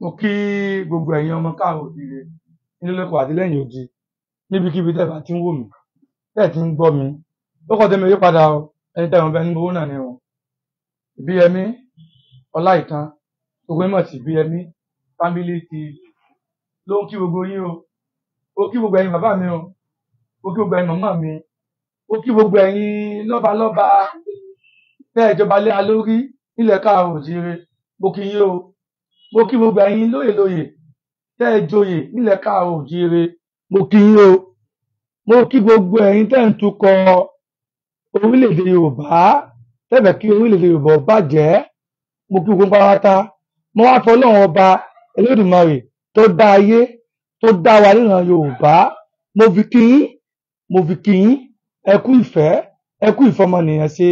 Mo kí gbogbo ẹ̀yin ọmọ káàárọ̀ oòjíire nílé lóko àti lẹ́yìn odi, níbikíbi tẹ́ bá ti ń wò mí, tẹ́ ti ń gbọ́ mi. Ó kọ́ tẹ́mi yípadà o, ẹni tẹ́ wọn bẹ ní owó náà ni o. Ìbíyẹmí Ọláìtàn, gbogbo yín mọ̀ sí Ìbíyẹmí Family TV ló ń kí gbogbo yín o. Ó kí gbogbo ẹ̀yin bàbá mi o, ó kí gbogbo ẹ̀yin màmá mi, ó kí gbogbo ẹ̀yin lọ́balọ́ba tẹ́ ìjọba lé a lórí nílẹ̀ káàárọ̀ oòjíire. Mo kí yín o. Mo kí gbogbo ẹ̀yin lóyè lóyè tẹ́ ẹ joyè nílẹ̀ káàárọ̀ oòjíire. Mo kí yín o. Mo kí gbogbo ẹ̀yin tẹ́ ń tukọ̀ orílẹ̀-èdè Yorùbá, tẹ́ fẹ́ kí orílẹ̀-èdè Yorùbá ó bàjẹ́. Mo kí gbogbo pátá. Mo wá fọlọ́run ọba Elédùmarè tó dá ayé, tó dá wa níran Yorùbá, mo fi kí yín, mo fi kí yín. Ẹ kú ìfẹ́, ẹ kú ìfọmọnìyàn ṣe.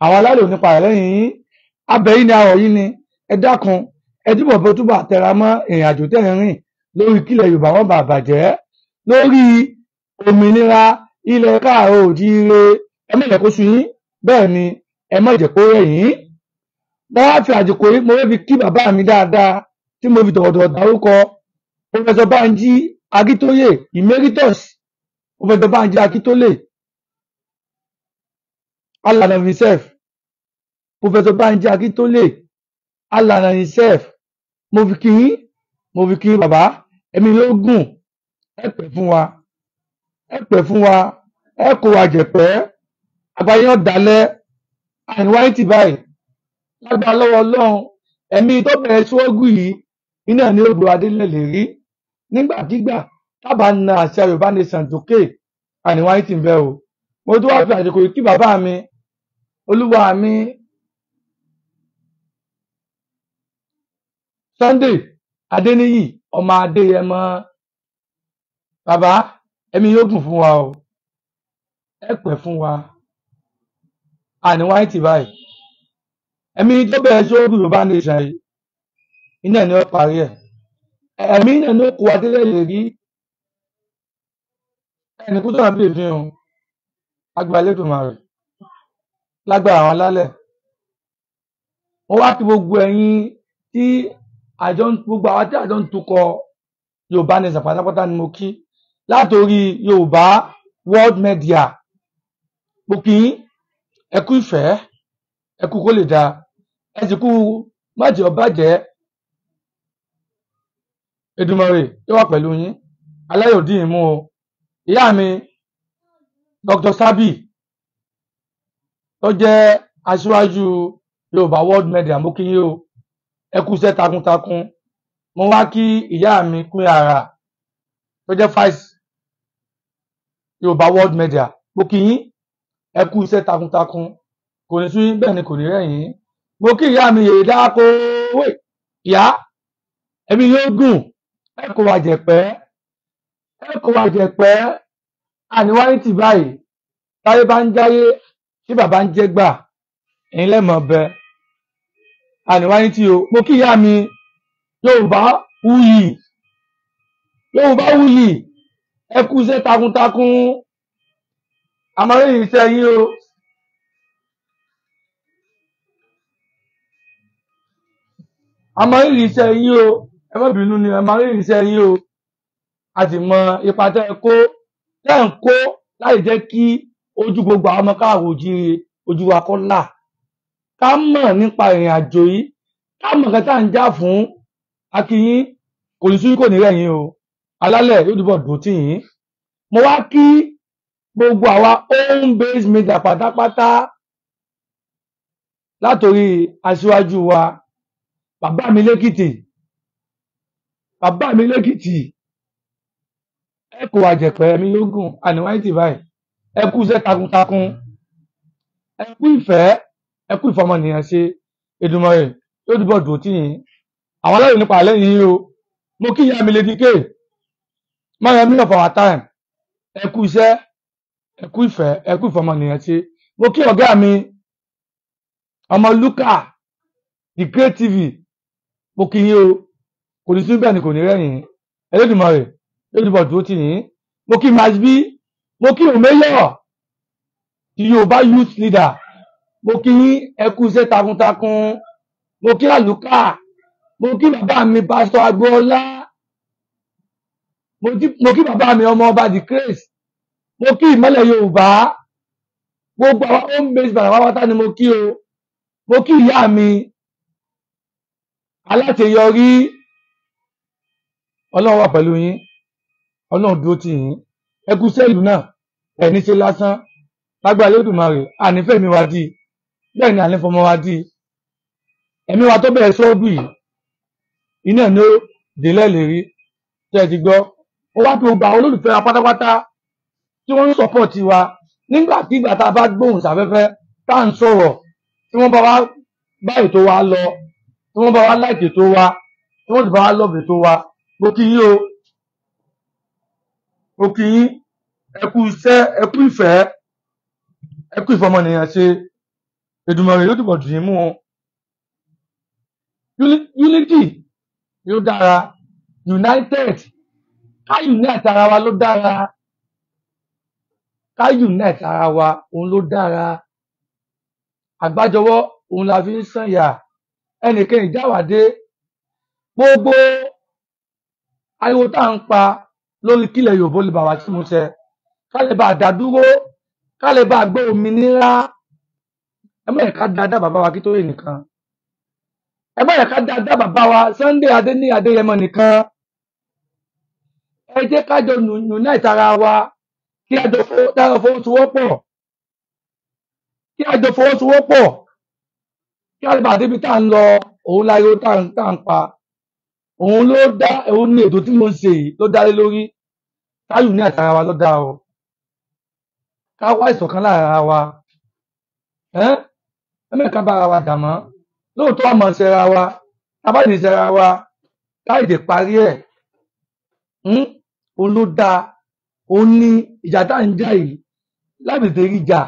Àwọn alálò nípa rẹ̀ lẹ́yìn yín. Abẹ yín ni, arọ̀ yín ni. Ẹ dákun, ẹ túbọ̀ bó túbọ̀ tẹra mọ́ ìrìn àjò tẹ́ ń rìn lórí kílẹ̀ Yorùbá wọn bá bàjẹ́, lórí òmìnira ilẹ̀ káàárọ̀ oòjíire. Ẹ má jẹ́ kó sú yín, bẹ́ẹ̀ ni ẹ má jẹ́ kó rẹ̀ yín. Mo wá fi àsìkò yìí, mo fẹ́ fi kí bàbá mi dáadáa tí mo fi tọ̀wọ̀tọ̀wọ̀ dárúkọ, Professor Banji Akíntóyè Emeritus. Professor Banji Akíntóyè Alana himself, Professor Banji Akíntóyè Alana himself, mo fi kí yín, mo fi kí yín bàbá. Ẹ̀mí yóò gùn, ẹ pẹ́ fún wa, ẹ pẹ́ fún wa, ẹ kó wa jẹ̀pẹ́, àgbáyé ọ̀dàlẹ̀ àìníwáyé tì báyìí lágbára lọ́wọ́ Ọlọ́run. Ẹ̀mí tó bẹ̀rẹ̀ ṣọ́ọ́gù yìí iná ní odò adélẹ̀ lè rí nígbàkigbà tábà na àṣà Yorùbá nation sókè, àìníwáyé tì ń bẹ o. Mo tún wá fi àsìkò yìí kí bàbá mi, olúwa mi, Sunday Adéníyì ọmọ Adéyẹmọ. Bàbá, ẹ̀mí yóò gùn fún wa o, ẹ pẹ́ fún wa, àìníwáyé tì báyìí. Ẹ̀mí tó bẹ̀rẹ̀ ṣọ́ọ́gù Yorùbá nation yìí iná ni ó parí ẹ̀. Ẹ̀mí náà ló kó adélẹ̀ lè rí ẹnì kú tó wà bí èéfín o. Agbára Elédùmarè, lágbára àwọn alálẹ̀. Mo wá kí gbogbo ẹ̀yin tí àjọ, gbogbo àwọn tí àjọ ń tukọ̀ Yorùbá nation pátápátá ni mo kí, látòrí Yorùbá World Media. Mo kí yín, ẹ kú ìfẹ́, ẹ kú kó lè dáa, ẹ sì kú májè ọbàjẹ́. Èdùmàrè yóò wà pẹ̀lú yín, aláyòdì ìmú o. Ìyá mi Dr. Sabi tó jẹ́ aṣíwájú Yorùbá World Media, mo kí yín o, ẹ kú iṣẹ́ takuntakun. Mo wá kí ìyá mi Queen Ara tó jẹ́ vice Yorùbá World Media. Mo kí yín, ẹ kú iṣẹ́ takuntakun, kò ní sú yín, bẹ́ẹ̀ ni kò ní rẹ̀ yín. Mo kí ìyá mi Yèyé Dákòwé. Ìyá, ẹ̀mí yóò gùn, ẹ kó wa jẹ̀pẹ́, ẹ kó wa jẹ̀pẹ́, àníwáyé tì báyìí. Táyé bá ń jáyé tí bàbá ń jẹ́ gbà, ẹ̀yin lẹ́mọ̀ bẹ, àníwáyé tí o. Mo kí ìyá mi Yorùbá Wuyì, Yorùbá Wuyì, ẹ kú iṣẹ́ takuntakun, àmọ́ lẹ́yìn iṣẹ́ yín o. Àmọ́ rírì iṣẹ́ yín o. Ẹ má bínú ni, àmọ́ rírì iṣẹ́ yín o. A sì mọ ipa tẹ́ ẹ kó, tẹ́ ẹ ń kó láì jẹ́ kí ojú gbogbo àwọn ọmọ káàró oòjíire, ojú wa kó là, ká mọ̀ nípa ìrìn àjò yìí, ká mọ̀ nǹkan tá à ń jà fún. Akínyín, kò ní sú, kò ní rẹ̀ yín o. Alálẹ̀ yóò dúbọ̀ dùn tì yín. Mo wá kí gbogbo àwa home based media pátápátá, látòrí aṣíwájú wa, bàbá mi lẹ́kìtì, bàbá mi lẹ́kìtì, ẹ kò wá jẹ̀pẹ́, ẹ̀mí yóò gùn, àníwáyé tì báyìí. Ẹ kú iṣẹ́ takuntakun, ẹ kú ìfẹ́, ẹ kú ìfọmọnìyàn ṣe. Èdùmàrè yóò dúbọ̀ dùn tì yín. Àwọn aláyò nípa àlẹ́ yìí o. Mo kí ìyá mi Lady K Mọ́yẹ́mí of our time, ẹ kú iṣẹ́, ẹ kú ìfẹ́, ẹ kú ìfọmọnìyàn ṣe. Mo kí ọ̀gá mi ọmọ Luka the Great TV, mo kí yín o. Kò ní sí bẹ́ẹ̀ ni kò ní rẹ̀yìn. Elédùmarè yóò dúbọ̀ dúró tì yín. Mo kí Masbi, mo kí Omeyo ti Yorùbá youth leader, mo kí yín, ẹ kú iṣẹ́ takuntakun. Mo kí Àlùkà, Mo kí bàbá mi Pásítọ̀ Agboola. Mo kí bàbá mi ọmọ ọba The Grace. Mo kí Ìmọ́lẹ̀ Yorùbá. Gbogbo àwọn home base bàbá pátá ni mo kí o. Mo kí ìyá mi aláṣeyọrí. Ọlọ́run wà pẹ̀lú yín, Ọlọ́run dúró tì yín. Ẹ kú sẹ́ẹ̀lù náà, ẹ̀ ní ṣe lásán. Lágbára Olódùmarè, ànífẹ̀mí wa dì, bẹ́ẹ̀ ni ànífọmọ wa dì. Ẹ̀mí wa tó bẹ̀rẹ̀ sọ́ọ́bù yìí, iná ni ó délẹ̀ lérí. Tẹ́ ẹ ti gbọ́, ó wá kí gbogbo àwọn olólùfẹ́ wa pátápátá tí wọ́n ń sọ́pọ̀tì wa nígbàkigbà tá a bá gbóhùn sáfẹ́fẹ́ tá à ń sọ̀rọ̀, tí wọ́n bá wa bá ètò wa lọ, tí wọ́n bá wa láìkè ètò wa, tí wọ́n sì bá wa lọ́ọ̀bù ètò wa. Mo kí yín o, mo kí yín. Ẹ kú iṣẹ́, ẹ kú ìfẹ́, ẹ kú ìfọmọnìyàn ṣe. Èdùmàrè yóò túbọ̀ dùn yín mú o. Unity yóò dára. United, ká unite ara wa ló dára. Ká unite ara wa òun ló dára. Àgbájọwọ́ òun la fi ń sànyà. Ẹnìkan ìjáwádé. Gbogbo ariwo tá à ń pa lórí kílẹ̀ Yorùbá lè bà wá sí múṣẹ, ká lè bá a dá dúró, ká lè bá a gbé òmìnira. Ẹ má yẹ ká dáadáa bàbá wa Akíntóyè nìkan, ẹ má yẹ ká dáadáa bàbá wa Sunday Adéníyì Adéyẹmọ nìkan. Ẹ jẹ́ ká jọ unite ara wa, kí a jọ fọwọ́sowọ́pọ̀, kí a jọ fọwọ́sowọ́pọ̀, kí a lè bá débi tá à ń lọ. Òun láyé tá à ń pa, òun ló dá, òun ní ètò tí mo ń ṣe yìí ló dá lé lórí. Ká unite ara wa ló dá o, ká wá ìṣọ̀kan láàrin ara wa. Ẹ mẹ́ka bá ara wa dà mọ́. Lóòótọ́ àmọ́ ṣẹra wa, tá bá lè ṣẹra wa, ká èdè parí ẹ̀. Òun ló dáa. Òun ní ìjà tá à ń jà yìí lábìlẹ̀ rí jà,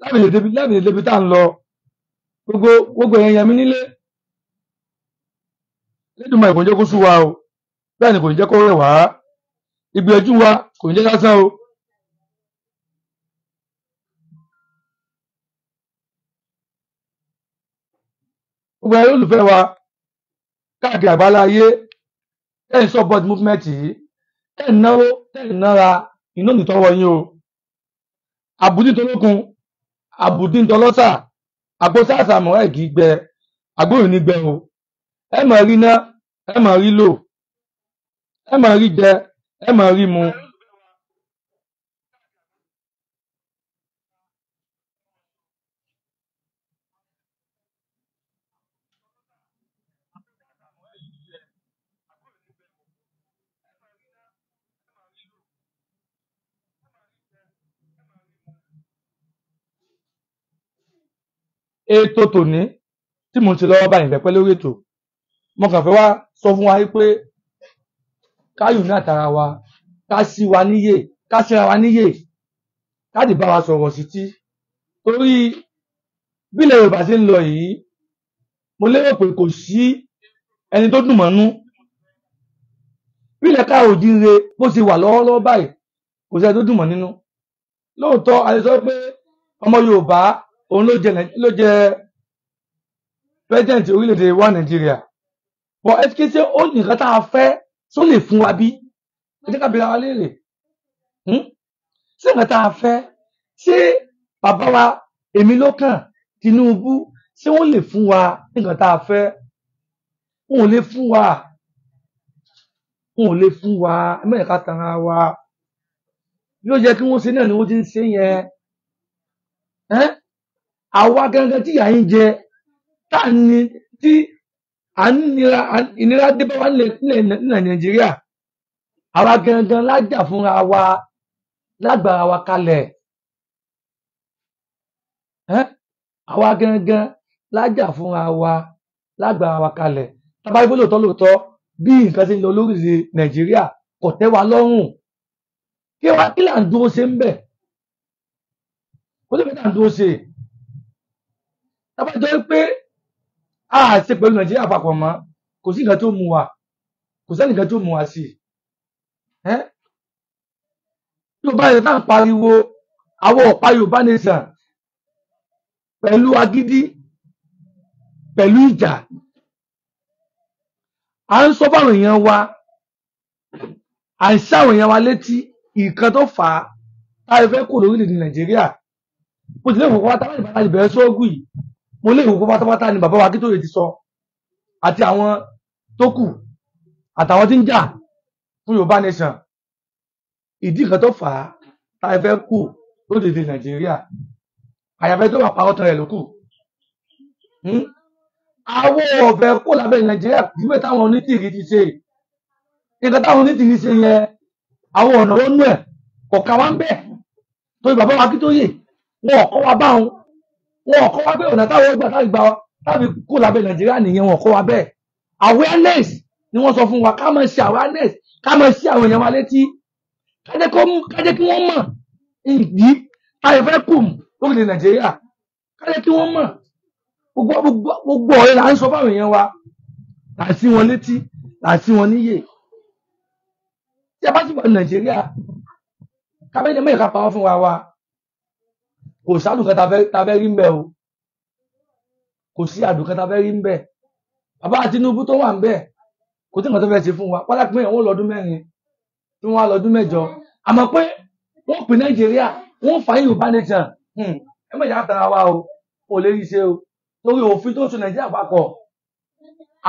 lábìlẹ̀ débi tá à ń lọ. Gbogbo èèyàn yẹn mi nílé. Lédùmarè kò ní jẹ́ kó sú wa o, bẹ́ẹ̀ ni kò ní jẹ́ kó rẹ̀ wá. Ìgbìyànjú wa kò ní jẹ́ lásán o. Gbogbo ẹ̀yin olùfẹ́ wa káàkiri àgbálá ayé, tẹ́ ń support movement yìí, tẹ́ ń náwó, tẹ́ ń nára, iná ní tọwọ́ yín o. Àbùdí tolókun, àbùdí tọlọ́sà, àgbo sáàsà mọ́ ẹ̀ kì í gbẹ, àgbo ò ní gbẹ o. Ẹ máa rí ná, ẹ máa rí lò, ẹ máa rí jẹ, ẹ máa rí mu. Ètò tòní tí mò ń ṣe lọ́wọ́ báyìí pẹ́pẹ́ lórí ètò, mo kàn fẹ́ wá sọ fún wa pé ká unite ara wa, ká sí wa níyè, ká síra wa níyè, ká lè bá wa sọ̀rọ̀ sí tí. Torí bí ilẹ̀ Yorùbá ṣe ń lọ yìí, mo lérò pé kò sí ẹni tó dùn mọ́nú. Bí ilẹ̀ káàró òjíire bó ṣe wà lọ́wọ́lọ́wọ́ báyìí, kò sí ẹni tó dùn mọ́ nínú. Lóòótọ́ a lè sọ pé ọmọ Yorùbá òun ló jẹ president orílẹ̀-èdè wa Nàìjíríà. But ẹ kí ṣe ó nìkan tá a fẹ́ tó lè fún wa bí? Ẹ jẹ́ ká bi ara wa léèrè. Ṣé nǹkan tá a fẹ́, ṣé bàbá wa èmi ló kàn Tinubu, ṣé wọ́n lè fún wa nǹkan tá a fẹ́? Wọn ò lè fún wa. Wọn ò lè fún wa. Ẹ má jẹ́ ká tan ara wa. Bí ó yẹ kí wọ́n ṣe náà ni wọ́n ti ń ṣe yẹn. Àwa gangan tí ìyà ń jẹ, tá à ní tí à ń nira, ìnira dé bá wa nílẹ̀ Nàìjíríà. Àwa gangan lájà fúnra wa, lágbára wa kalẹ̀. Àwa gangan lájà fúnra wa, lágbára wa kalẹ̀. Tá bá rí pé lóòótọ́ lóòótọ́ bí nǹkan ṣe ń lọ lórí Nàìjíríà kò tẹ́ wa lọ́rùn. Kí là ń dúró ṣe ń bẹ̀? Kó lè fẹ́ là ń dúró ṣe. Tá bá jọ pé a ṣe pẹ̀lú Nàìjíríà papọ̀ mọ́, kò sí nǹkan tó mú wa, kò sẹ́ni nǹkan tó mú wa sí. Yorùbá yẹn tá à ń pariwo, àwọn ọ̀pá Yorùbá nation pẹ̀lú agídí, pẹ̀lú ìjà. À ń sọ fáwọn èèyàn wa, à ń ṣàwọn èèyàn wa létí ìkan tó fà á táyé fẹ́ kó lórílẹ̀‐èdè Nàìjíríà. Mo ti lè wò pátápátá bàbá ti bẹ̀rẹ̀ sóògùn yìí, mo lè wò pátápátá ni bàbá wa Akíntóyè ti sọ àti àwọn tó kù àtàwọn tí ń jà fún Yorùbá nation. Ìdí kan tó fà á táyé fẹ́ kú lórílẹ̀‐èdè Nàìjíríà, àyàfẹ́ tó wà parọ́ tán rẹ̀ ló kù. Àwọn ọ̀fẹ́ kó lábẹ́ Nàìjíríà ìwé táwọn onítìrí ti ṣe, nǹkan táwọn onítìrí ṣe yẹn, àwọn ọ̀nà ó nú ẹ̀ kọ̀ọ̀kan wá ń bẹ̀. Torí bàbá wa Akíntóyè wọn ò kọ́ wa báwọn, wọn ò kọ́ wa pé ọ̀nà táwọn gbà táwọn gbà táwọn kó lábẹ́ Nàìjíríà nìyẹn, wọn ò kọ́ wa bẹ́ẹ̀. Awareness ni wọ́n sọ fún wa, ká máa ṣe awareness, ká máa ṣe àwọn èèyàn wa létí, ká jẹ́ kí wọ́n mọ̀ ìdí táyọ̀ fẹ́ kù lórílẹ̀ Nàìjíríà, ká jẹ́ kí wọ́n mọ̀. Gbogbo ọ̀rẹ́ là ń sọ fáwọn èèyàn wa, là ń sí wọn létí, là ń sí wọn níyè. Tí a bá sì wà ní Nàìjíríà, kábẹ́ni mẹ́rin ká pa wọ́n fún wa, kò sí àdùn kan ta fẹ́ rí ń bẹ̀ o, kò sí àdùn kan ta fẹ́ rí ń bẹ̀. Bàbá Tinubu tó wà ń bẹ̀ kò tí nǹkan tó fẹ́ ṣe fún wa, pátá pé wọ́n lọ́dún mẹ́rin tí wọ́n á lọ́dún mẹ́jọ, àmọ́ pé wọ́n pè Nàìjíríà, wọ́n fà Yorùbá nation. Ẹ má jà tara wa o, kò lè rí ṣe o, torí òfin tó so Nàìjíríà papọ̀,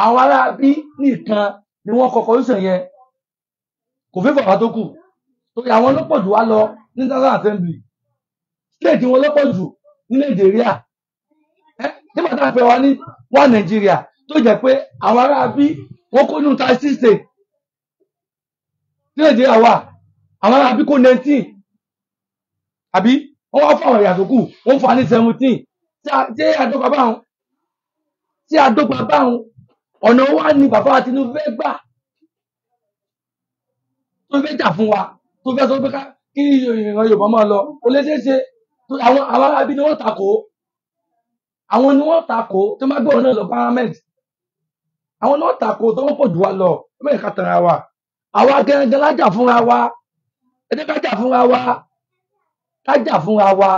àwọn ará bí nìkan ni wọ́n kọ constitution yẹn, kò fẹ́ fàwọn tó kù, torí àwọn ló pọ̀ jù wá lọ ní National Assembly, state wọn ló pọ̀ jù ní Nàìjíríà. Nígbà tá a fẹ́ wa ní wá Nàìjíríà tó jẹ́ pé àwọn ará bí wọ́n kó nínú 36 state ní Nàìjíríà wà, àwọn ará bí kó 19, àbí wọ́n wá fún àwọn ẹ̀yà tó kù, wọ́n fún wa ní 17. Ṣé àdọ́gba báwọn? Ṣé àdọ́gba báwọn? Ọ̀nà wa ni bàbá Tinubu fẹ́ gbà tó fẹ́ jà fún wa, tó fẹ́ sọ pé kí ìran Yorùbá máa lọ, kò lè ṣeé ṣe. Àwọn arábí ni wọ́n takò, àwọn ni wọ́n takò tó má gbọ́ ọ̀nà lọ parliament, àwọn ni wọ́n takò tó wọ́n pọ̀ jù wá lọ. Ẹ má jẹ́ ká tanra wa, àwa gẹ́gẹ́ la jà fúnra wa. Ẹ jẹ́ ká jà fúnra wa, ká jà fúnra wa,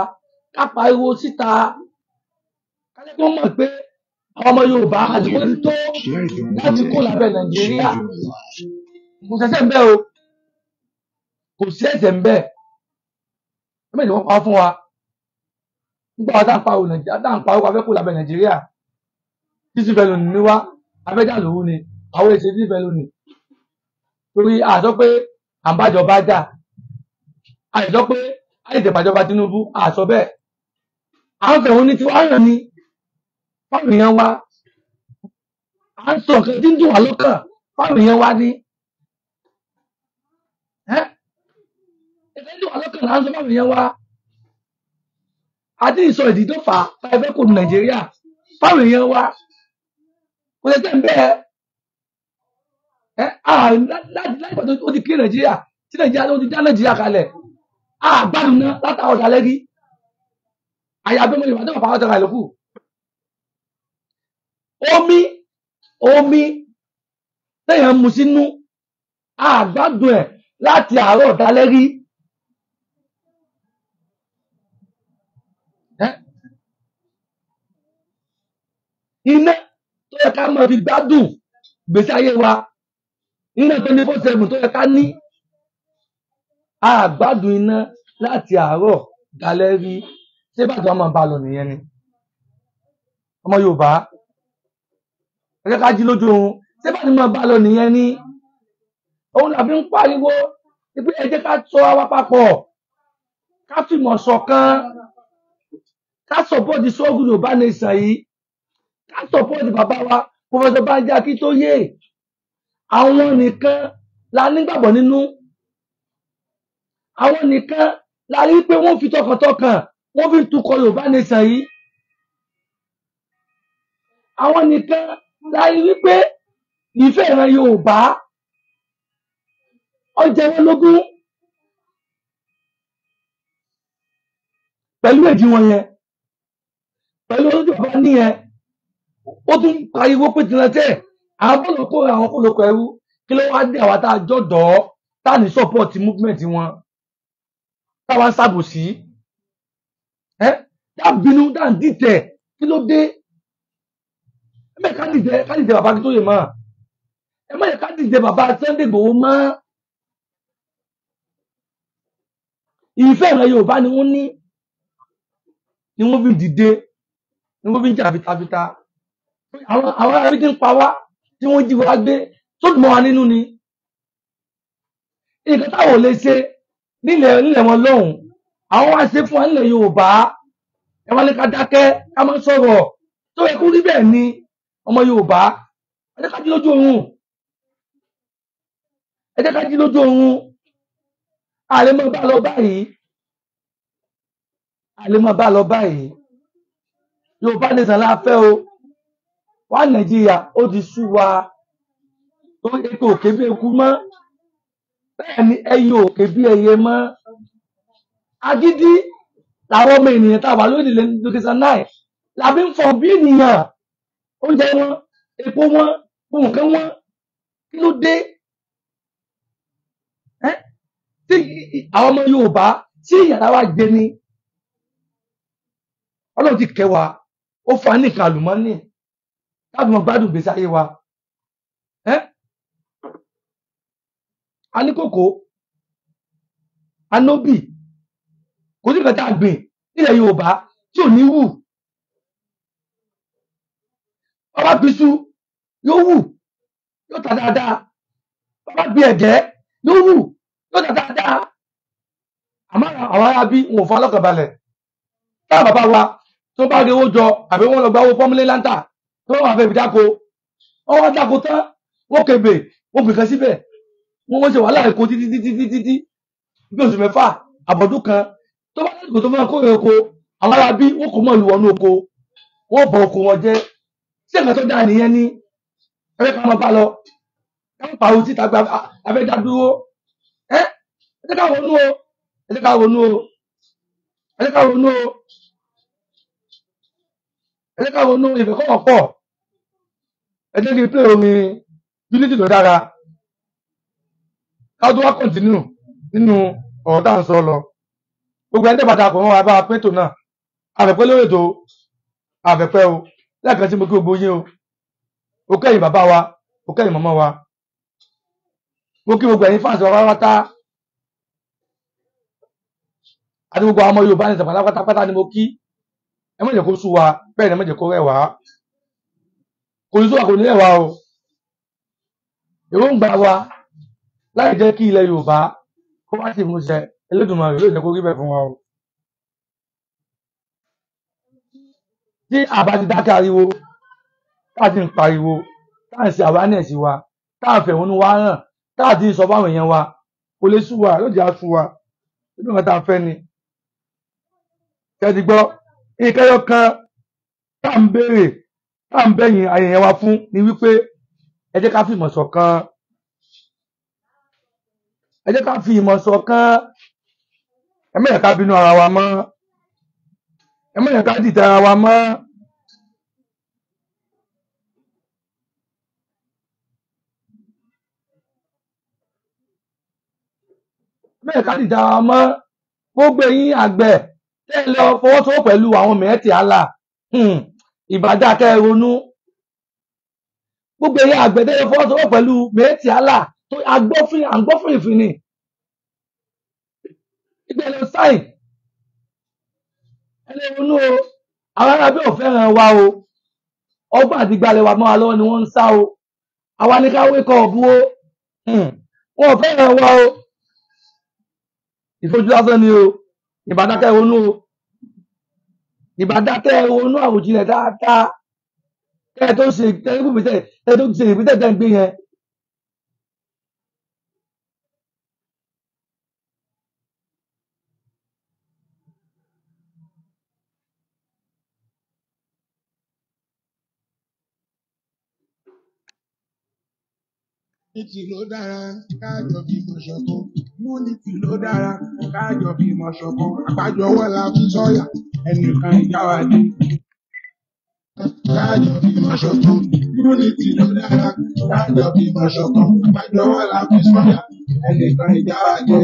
ká pariwo síta, ká lè kó mọ̀ pé àwọn ọmọ Yorùbá àsìkò ti tó láti kó lábẹ́ Nàìjíríà. Kò sẹ́sẹ̀ ń bẹ o, kò sí ẹ̀ṣẹ̀ ń bẹ. Ẹ má jẹ́ wọ́n pa fún wa. Nígbà wa tá à ń pariwo Nàìjíríà, tá à ń pariwo a fẹ́ kó lábẹ́ Nàìjíríà, títí fẹ́ lónìí ní wá, abẹ́jà lòun ni, àwọn èsì títí fẹ́ lónìí. Torí a sọ pé à ń bájọba jà, a sọ pé a lè tẹ̀pàjọba Tinubu, a sọ bẹ́ẹ̀. À ń fẹ̀hún ní tiwa hàn ni fáwọn èèyàn wa, à ń sọ nǹkan tí ń dùn wá lọ́kàn fáwọn èèyàn wa ní. Ẹ̀fẹ́ ń dùn wá lọ́kàn là ń sọ fáwọn èèyàn wa. Àti ìsọ ìdí tó fà á tá a fẹ́ kó nu Nàìjíríà fáwọn èèyàn wa, kò lè tẹ̀ ń bẹ́ẹ̀. Láti ìgbà tó ti kí Nàìjíríà, tí Nàìjíríà tó ti dá Nàìjíríà kalẹ̀, àgbàdùn náà látàwọn ọ̀dà lẹ́rí. Àyàbẹ̀ mọ́ Yorùbá tó bàbá ọ̀dà kalẹ̀ kù. Omi téèyàn mu sínú, àgbàdùn ẹ̀ láti àárọ̀ ọ̀dà lẹ́rí. Iná tó yẹ ká máa fi gbádùn gbèsè ayé wa, iná 24/7 tó yẹ ká ní, àgbàdùn iná láti àárọ̀ dalẹ́ rí. Ṣé bàtà wa máa bá a lọ nìyẹn ni? Ọmọ Yorùbá, ẹ jẹ́ ká jí lójú oorun. Ṣé bàtà máa bá a lọ nìyẹn ni? Òun là fi ń pariwo pé ẹ jẹ́ ká sọ wa papọ̀, ká fìmọ̀ ṣọ̀kan, ká sọ̀pọ̀tì sọ́ọ̀gù Yorùbá nation yìí, ká sọ̀pọ̀tì bàbá wa Professor Banji Akíntóyè. Àwọn nìkan la nígbàgbọ́ nínú, àwọn nìkan la rí pé wọ́n fi tọkàntọkàn wọ́n fi tukọ̀ Yorùbá nation yìí. Àwọn nìkan la rí wípé ìfẹ́ ìran Yorùbá ó jẹ wọ́n lógún pẹ̀lú èdè wọn yẹn, pẹ̀lú ojú bàbá nìyẹn. Ó tún pariwo pé tìǹtẹ̀ àwọn bọ́ọ̀lù kó àwọn kólókó ẹrú. Kí ló wá dé àwa tá a jọ̀dọ̀ tá a ní sọ́pọ̀tì movement wọn, táwa ń ṣàbòsí, tá a bínú, tá a ń dìtẹ̀, kí ló dé? Ẹ ká dìtẹ̀ bàbá Akíntóyè mọ́. Ẹ má jẹ́ ká dìde bàbá Sunday Igboho mọ́. Ìfẹ́ ìran Yorùbá ni wọ́n ní, ni wọ́n fi dìde, ni wọ́n fi ń jà fitafita. Àwọn arábí tí ń pa wá, tí wọ́n jí wa gbé, tó dùn mọ́ wa nínú ni. Nǹkan táwọn ò lè ṣe nílẹ̀ wọn lọ́hùn, àwọn wá ṣe fún wa nílẹ̀ Yorùbá. Ẹ wá ní ká dákẹ́, ká má sọ̀rọ̀. Tó yẹ kó rí bẹ́ẹ̀ ni ọmọ Yorùbá. Ẹ jẹ́ ká jí lójú oorun. Ẹ jẹ́ ká jí lójú oorun. A lè máa bá lọ báyìí. A lè máa bá lọ báyìí. Yorùbá nation la fẹ́ o. Wá Nàìjíríà ó ti sú wa. Eku òkè bí eku mọ́. Bẹ́ẹ̀ ni ẹyẹ òkè bí ẹyẹ mọ́. Agídí làwọn ọmọ ènìyàn tá a wà lórí ilẹ̀ location 9 làbí ń fọ bí ènìyàn. Oúnjẹ wọn, epo wọn, nǹkan wọn. Kí ló dé? Tí àwọn ọmọ Yorùbá tí ìyàrá wa jẹ ni. Ọlọ́run ti kẹ́ wa, ó fa ní nǹkan àlùmọ́nì láti mọ gbádùn ìgbésí ayé wa. A ní kòkó, a nóbì, kò sí nǹkan tá a gbìn nílẹ̀ Yorùbá tí ò ní wù. Bàbá gbìsú yóò wù, yóò ta dáadáa. Bàbá gbìn ẹ̀gẹ́ yóò wù, yóò ta dáadáa. Àmọ́ àwọn ará bí wọn ò fa lọ́kàn balẹ̀. Táwọn bàbá wa tó bá rí owó jọ àbí wọ́n lọ gba owó pọ́nmílé láńtà tó wọ́n wà fẹ́ fi dáko. Wọ́n wá dáko tán, wọ́n kebè, wọ́n gbìn kan síbẹ̀. Wọ́n ṣe wàhálà èkó títí títí títí títí bí oṣù mẹ́fà àbọ̀dún kan. Tó bá lásìkò tó fẹ́ kó oko, àwọn ará bí wọ́n kò mọ̀ lù wọnú oko, wọ́n bọ oko wọn jẹ́. Ṣé nǹkan tó dáa nìyẹn ni? Ẹ fẹ́ ká máa bá lọ. Ká máa pariwo síta gba abẹ́ dá dúró. Ẹ jẹ́ ká ronú o. Ẹ jẹ́ ká ronú o. Ẹ jẹ́ ká ronú o. Ẹ jẹ́ ká ronú ìfẹ́ kọ́ ọ̀pọ̀. Ẹ jẹ́ kí n play orin Unity tó dára. Ká tó wá continue nínú ọ̀rọ̀ tá à ń sọ lọ. Gbogbo ẹni tẹ́ bàtà kò wọ́n wá bá a pín ètò náà. Àfẹ́pẹ́ lórí ètò àfẹ́pẹ́ o. Lẹ́ẹ̀kan tí mo kí gbogbo yín o. Ó kẹ́yìn bàbá wa, ó kẹ́yìn màmá wa. Mo kí gbogbo ẹ̀yin fáǹsì wa pátápátá. Àti gbogbo àwọn ọmọ Yorùbá ní ìsàpàlà pátápátá ni mo kí. Ẹ má jẹ́ kó sú wa, bẹ́ẹ̀ ni ẹ má jẹ́ kó rẹ̀ wá. Kò ní sú wa, kò ní rẹ̀ wá o. Èròǹgbà wa láì jẹ́ kí ilẹ̀ Yorùbá kó wá sí ìmúṣẹ, Elédùmarè yóò jẹ́ kó rí bẹ́ẹ̀ fún wa o. Tí a bá ti dákẹ́ ariwo, tá a ti ń pariwo, tá a ń ṣe awareness wa, tá a fẹ̀hónú wa hàn, tá a ti ń sọ fáwọn èèyàn wa, kò lè sú wa, yóò jẹ́ á sú wa. Nínú nǹkan tá a fẹ́ ni. Ṣé ẹ ti gbọ́? Nǹkan ẹyọ kan tá à ń béèrè, tá à ń bẹ̀yìn ayẹyẹ wa fún ni wípé ẹ jẹ́ ká fi ìmọ̀ ṣọ̀kan. Ẹ jẹ́ ká fi ìmọ̀ ṣọ̀kan. Ẹ má jẹ́ ká bínú ara wa mọ́. Ẹ má jẹ́ ká dìtẹ̀ ara wa mọ́. Ẹ má jẹ́ ká dìtẹ̀ ara wa mọ́. Gbogbo ẹ̀yin àgbẹ̀ tẹ́ ẹ lọ fọwọ́sowọ́ pẹ̀lú àwọn mẹ̀ẹ́tì àlà. Ìbàdà kẹ́ ẹ ronú. Gbogbo ẹ̀yin àgbẹ̀ tẹ́ ẹ lọ fọwọ́sowọ́ pẹ̀lú mẹ̀ẹ́tì àlà tó agbófin àgbófin ìfìní. Ìgbẹ́ lọ sáìn. Ẹ lè ronú o. Àwọn arábí ò fẹ́ràn wa o. Ọgbọ́n àti ìgbàlẹ̀ wa mọ́ wa lọ́wọ́ ni wọ́n ń sá o. Àwa ní ká wake up o. Wọn ò fẹ́ràn wa o. Ìfojú lásán ni o. Ìbádákẹ́ ronú o. Ìbádákẹ́ ronú àròjinlẹ̀ dáadáa. Kẹ́ ẹ tó ṣe kẹ́ ẹ tó ṣe ìgbésẹ̀ tẹ́ ń gbé yẹn. Unity ló dára kájọ fìmọ̀ ṣọ̀kan. Unity ló dára kájọ fìmọ̀ ṣọ̀kan. Àgbájọ ọwọ́ la fi sọ̀yà, ẹnìkan ìjà wa dé. Kájọ fìmọ̀ ṣọ̀kan. Unity ló dára kájọ fìmọ̀ ṣọ̀kan. Àgbájọ ọwọ́ la fi sọ̀yà, ẹnìkan ìjà wa dé.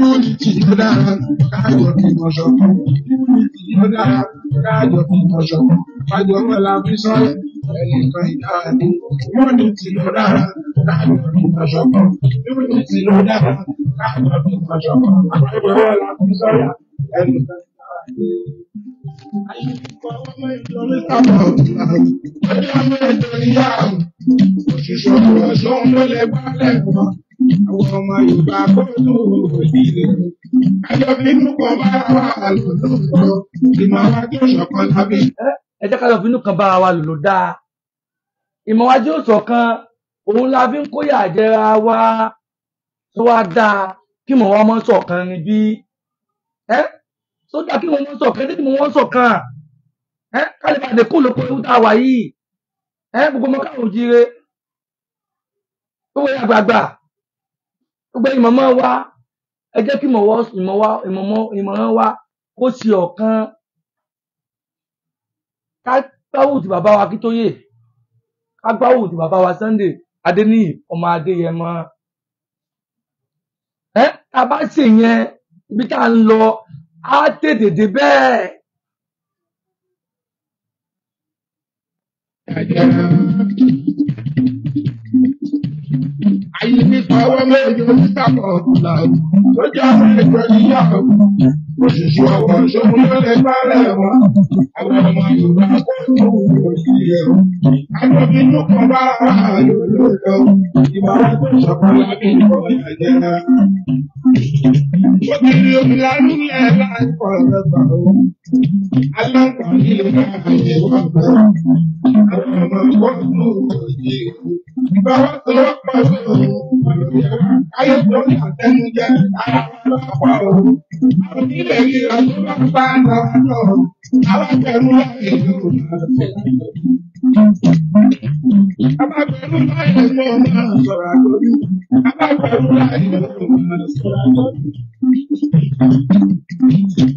Unity ló dára kájọ fìmọ̀ ṣọ̀kan. Unity ló dára kájọ fìmọ̀ ṣọ̀kan. Àgbájọ ọwọ́ la fi sọ̀yà, Ẹnìkan ìyá ni. Unity ló dára, kájọ fìmọ̀ ṣọ̀kan. Unity ló dára, kájọ fìmọ̀ ṣọ̀kan. Àgbájọ ọwọ́ la fi sọ̀yà. Ẹnìkan ìyá ni. Àwọn ọmọ Yorùbá kóòtù òjìlè. Àjọ bínú kan bá wà lòlóòtọ́. Ìmọ̀ wa tó ṣọ̀kan lábẹ́. Ẹ jẹ́ ká lọ finú kan bára wa lò ló dáa. Ìmọ̀ wa tí ó ṣọ̀kan, òun la fi ń kóyà jẹra wa. Tó wá dáa kí ìmọ̀ wa mọ́ ṣọ̀kan ni bí. Tó dáa kí ìmọ̀ wọn ṣọ̀kan, tí ìmọ̀ wọn ṣọ̀kan. Ká lè bàdé kó lóko ewu tá a wà yìí. Gbogbo ọmọ káwọn òjíire. Gbogbo ẹ̀yin àgbààgbà. Gbogbo ẹ̀yin màmá wa. Ẹ jẹ́ kí ìmọ̀ràn wa kó ṣe ọ̀kan. Ká gbáwò tí bàbá wa Akíntóyè, ká gbáwò tí bàbá wa Sunday Adéníyì ọmọ Adéyẹmọ. Tá a bá ṣe yẹn, ibi tá à ń lọ á tètè dé bẹ́ẹ̀. Ayé nípa ọwọ́ mẹ́jọ nípa ọ̀túnla tó jẹ́ àwọn ẹ̀jọ́ yíyá òṣìṣẹ́ ọwọ́ ṣòun ló lè gbálẹ̀ wọn. Àwọn ọmọ Yorùbá kó tó òsì ẹ̀rọ. Àjọ bínú kan bá wà lólóòtọ́. Ìmọ̀ràn tó ṣọ̀kan lábẹ́ ìkọ̀ ìyàjẹ́ra. Ó ti rí omi lálúlẹ̀ láìpọ̀ ẹ̀gbà o. Aláǹkà nílé náà yẹ wọ́n gbà. Àwọn ọmọ kó tó òsì ẹ̀rọ. Ìbáwá tó wọ́pọ̀ sóòrùn ayé tó ní àtẹnujẹ ara wa lọ́pọ̀ o. Àwọn onílẹ̀ ríra tó bá bá náà lọ. Alágbẹ̀rún láyé ló máa sọ̀rọ̀. Alágbẹ̀rún láyé ló máa sọ̀rọ̀ àgọ́rí. Alágbẹ̀rún láyé ló máa sọ̀rọ̀ àgọ́rí.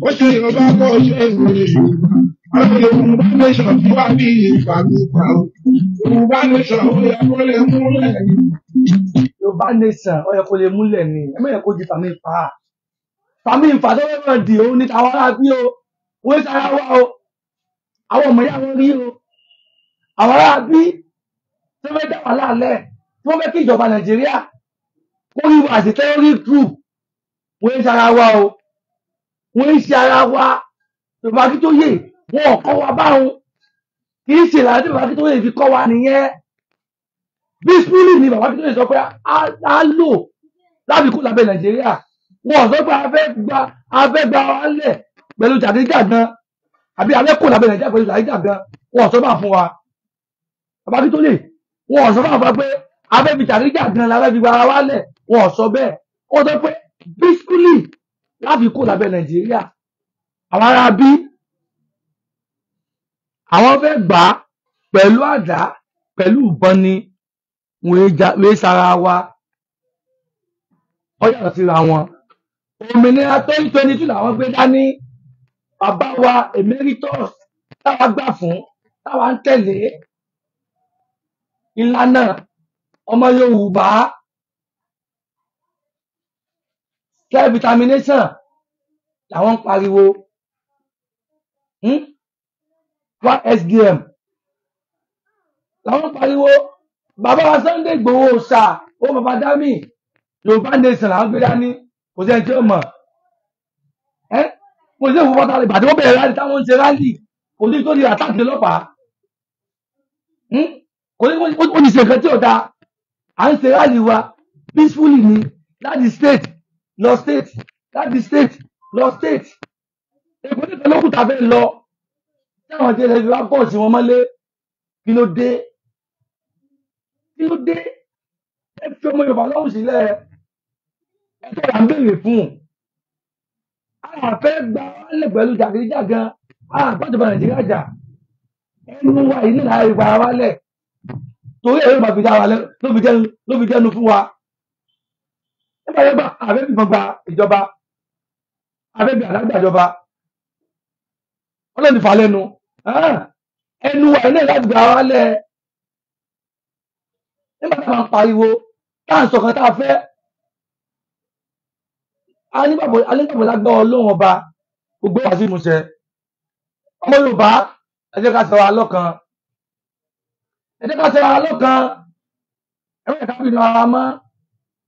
Ó ṣe Yorùbá kọ́ ṣe ìròyìn Yorùbá. Àwọn Yorùbá nation tí wá bí ìfàmìfà o. Yorùbá nation ó yẹ kó lè múlẹ̀ ni. Yorùbá nation ó yẹ kó lè múlẹ̀ ni. Ẹ má yẹ kó di fàmìfà. Fàmìfà tó fẹ́ máa dì òun ní tàwọn ará bí o. Wọ́n ń sara wa o. Àwọn ọmọ ìyá wọn rí o. Àwọn ará bí tó fẹ́ dá wàhálà lẹ̀. Tí wọ́n fẹ́ kí ìjọba Nàìjíríà kó rí wa àti terrorist group. Wọ́n ń sara wa o. Wọ́n ń ṣe ara wa. Yorùbá Akíntóyè wọn ò kọ́ wa báwọn. Kì í ṣe ìlànà tí bàbá Akíntóyè fi kọ́ wa nìyẹn. Peacefully ni bàbá Akíntóyè sọ pé á lò láti kó lábẹ́ Nàìjíríà. Wọn ò sọ pé a fẹ́ gba wa lẹ̀ pẹ̀lú jàgídíjàgan àbí a fẹ́ kó lábẹ́ Nàìjíríà pẹ̀lú jàgídíjàgan. Wọn ò sọ bá fún wa. Bàbá Akíntóyè wọn ò sọ bá fún wa pé a fẹ́ fi jàgídíjàgan la fẹ́ fi gba ara wa lẹ̀. Wọn ò sọ bẹ́ẹ̀. Wọ́n sọ pé peacefully láti kó lábẹ́ Nàìjíríà. Àwọn ará bí àwọn fẹ́ gbà á pẹ̀lú àdá pẹ̀lú ìbọn ni wọ́n sara wa. Wọ́n yàtọ̀ síra wọn. Òmìnira 2022 làwọn gbé dání. Bàbá wa emeritus táwa gbà fún táwa ń tẹ̀lé ìlànà ọmọ Yorùbá self determination làwọn ń pariwo. YSDM làwọn ń pariwo. Bàbá wa Sunday Igboho ṣá ó bàbá dami Yorùbá nation làwọn gbé dání. Kò sẹ́ni tí ó mọ̀. Kò sí òfófó tá a lè bàtí wọ́n bẹ̀rẹ̀ rálì táwọn ń ṣe rálì. Kò sí tó di àtàkì ọlọ́pàá. Kò sí ó ti ṣe nǹkan tí ò dáa. À ń ṣe rálì wa peacefully ni láti state lọ state láti state lọ state. Èkó nìkan ló kù tá a fẹ́ lọ. Táwọn tí ẹlẹ́fi wá bọ̀ sí wọn mọ́lé. Kí ló dé? Kí ló dé? Ẹ fi ọmọ Yorùbá lọ́rùn sílẹ̀. Ẹ tó là ń béèrè fún. A fẹ́ gba wálẹ̀ pẹ̀lú jàgídíjàgan. A gbọ́dọ̀ Nàìjíríà jà. Ẹnu wa yìí nílà ìgbà wálẹ̀. Torí ẹ̀rọ máa fi dá wa lẹ́nu ló fi jẹ́nu fún wa. Nígbà yẹn gbà àfẹ́ fìbọn gba ìjọba. Àfẹ́ fi àdá gbàjọba. Ọlọ́run ti fà lẹ́nu. Ẹnu wa yìí nílà ìgbà wálẹ̀. Nígbà tá a máa ń pariwo, tá à ń sọ̀kan tá a fẹ́. A nígbàgbọ́ lágbára Ọlọ́run ọba gbogbo wá sí ìmúṣẹ. Ọmọ Yorùbá ẹ jẹ́ ká sọ wa lọ́kan. Ẹ jẹ́ ká ṣe ara lọ́kan. Ẹ má jẹ́ ká bínú ara mọ́.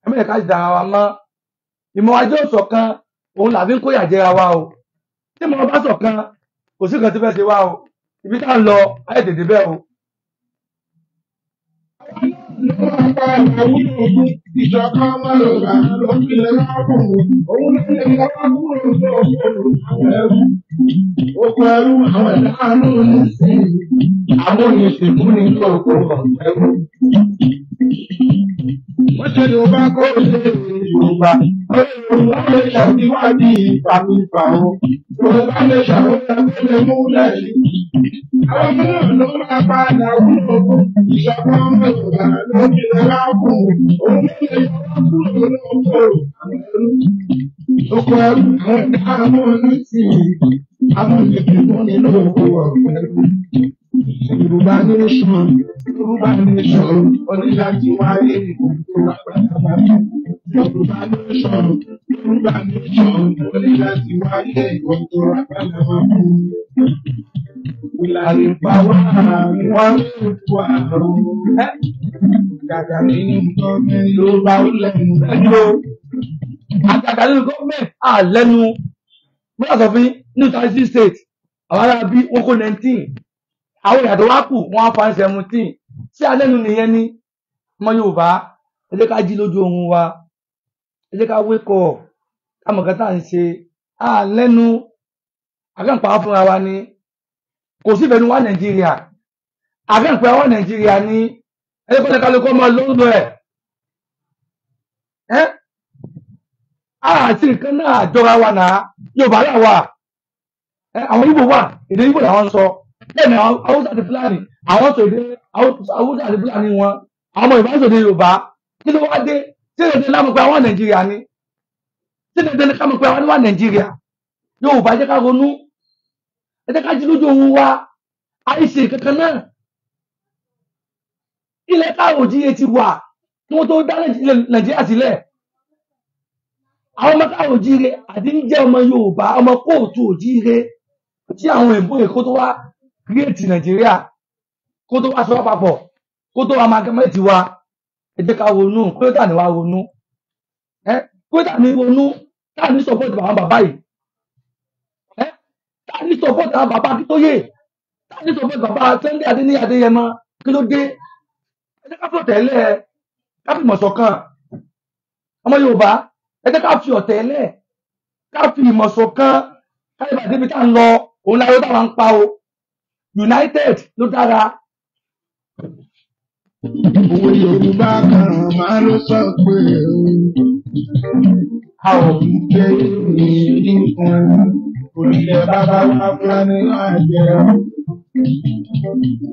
Ẹ má jẹ́ ká dà ara mọ́. Ìmọ̀ ajé òṣọ̀kan òun là fi ń kóyà jẹra wa o. Tí mo bá ṣọ̀kan, kò sí nǹkan tí fẹ́ ṣe wá o. Ibi tá à ń lọ, ayé tètè bẹ́ẹ̀ o. Ló máa pa àwọn ogun ìṣọ̀kan ọmọ Yorùbá ló fi lè wá fún un. Òun ló lè wá kúrò lóko àwọn ẹrú. Oko ẹrú àwọn ẹ̀dá amúnisìn. Amúnisìn múni lóko ẹrú. Wọ́n ṣe Yorùbá kó ṣe Yorùbá. Yorùbá lè ṣàwádìí ìfàmìfà o. Yorùbá lè ṣàwádìí lè múlẹ̀ sí. Àwọn náà ló máa padà wúlò fún ìṣọ̀kan ọmọ Yorùbá ló fi lè wá fún un. Òun ló lè wá kúrò lóko àwọn ẹrú. Oko ẹrú àwọn ẹ̀dá amúnisìn. Amúnisìn múni lóko ẹrú. Yorùbá nation, Yorùbá nation, ó ní láti wáyé ìgbòho pátápátá. Yorùbá nation, Yorùbá nation, ó ní láti wáyé ìgbòho pátápátá. Ìlànà ìpawá wọn wà ó. Gàgà nínú gọ́ọ̀mẹ̀ntì ló bá lẹ́nu. Ẹnu o. Àgàgà nínú gọ́ọ̀mẹ̀ntì à lẹ́nu. Mo yà sọ fún yín ní 36 state, àwọn ará bí wọ́n kó 19. Àwọn ìyàtọ̀ wá kù wọ́n á fa 17. Ṣé alẹ́nu nìyẹn ni? Ọmọ Yorùbá, ẹ jẹ́ ká jí lójú oorun wa. Ẹ jẹ́ ká wake up. Ká mọ̀ nǹkan tá à ń ṣe. À lẹ́nu. Àkànpá fúnra wa ni. Kò sí ìfẹ́ nu wá Nàìjíríà. Àkànpá wá Nàìjíríà ni. Ẹ jẹ́ kó lè kálukú ọmọ lóńdó ẹ̀. Ẹ́ àti nǹkan náà jọra wa náà. Yorùbá là wà. Àwọn Ìgbò wà, èdè Ìgbò làwọn ń sọ. Bẹ́ẹ̀ ni àwọn Haúsá àti Fúlàní, àwọn sọ èdè Haúsá àti Fúlàní wọn. Àwọn ọmọ Yorùbá ń sọ èdè Yorùbá. Kí ló wá dé? Ṣé èdè lámù pé àwọn Nàìjíríà ni? Ṣé èdè lámù pé àwọn wà Nàìjíríà? Yorùbá jẹ́ ká ronú. Ẹ jẹ́ ká jí lójú ohun wa. Àìṣe kankan náà. Ilẹ̀ káàró òjíire ti wà kí wọ́n tó dá Nàìjíríà sílẹ̀. Àwọn ọmọ káàró òjíire àti ń jẹ́ ọmọ Yorùbá, ọmọ kóòtù òjíire tí àwọn èèbó Èkó tó wá kírètì Nàìjíríà kó tó wá sọ papọ̀ kó tó wá amalgamate wa. Ẹ jẹ́ ká ronú. Kó tà ní wá ronú. Ẹ kó tà ní ronú. Tá ní support àwọn bàbá yìí. Ẹ tá ní support àwọn bàbá Akíntóyè. Tá ní support bàbá Sunday Adéníyì Adéyẹmọ. Kí ló dé? Ẹ jẹ́ ká fi ọ̀tẹ̀ lẹ̀, ká fi ìmọ̀ ṣọ̀kan. Ọmọ Yorùbá, ẹ jẹ́ ká fi ọ̀tẹ̀ lẹ̀, ká fi ìmọ̀ ṣọ̀kan. Ká lè bá débi tá ń lọ, òun láyé táwa ń pa o. United ló dára. Òwe Yorùbá kan máa ló sọ pé a ò ní jẹ́ ní nǹkan onílẹ̀ bàbá wa Fúlàní àjẹ́.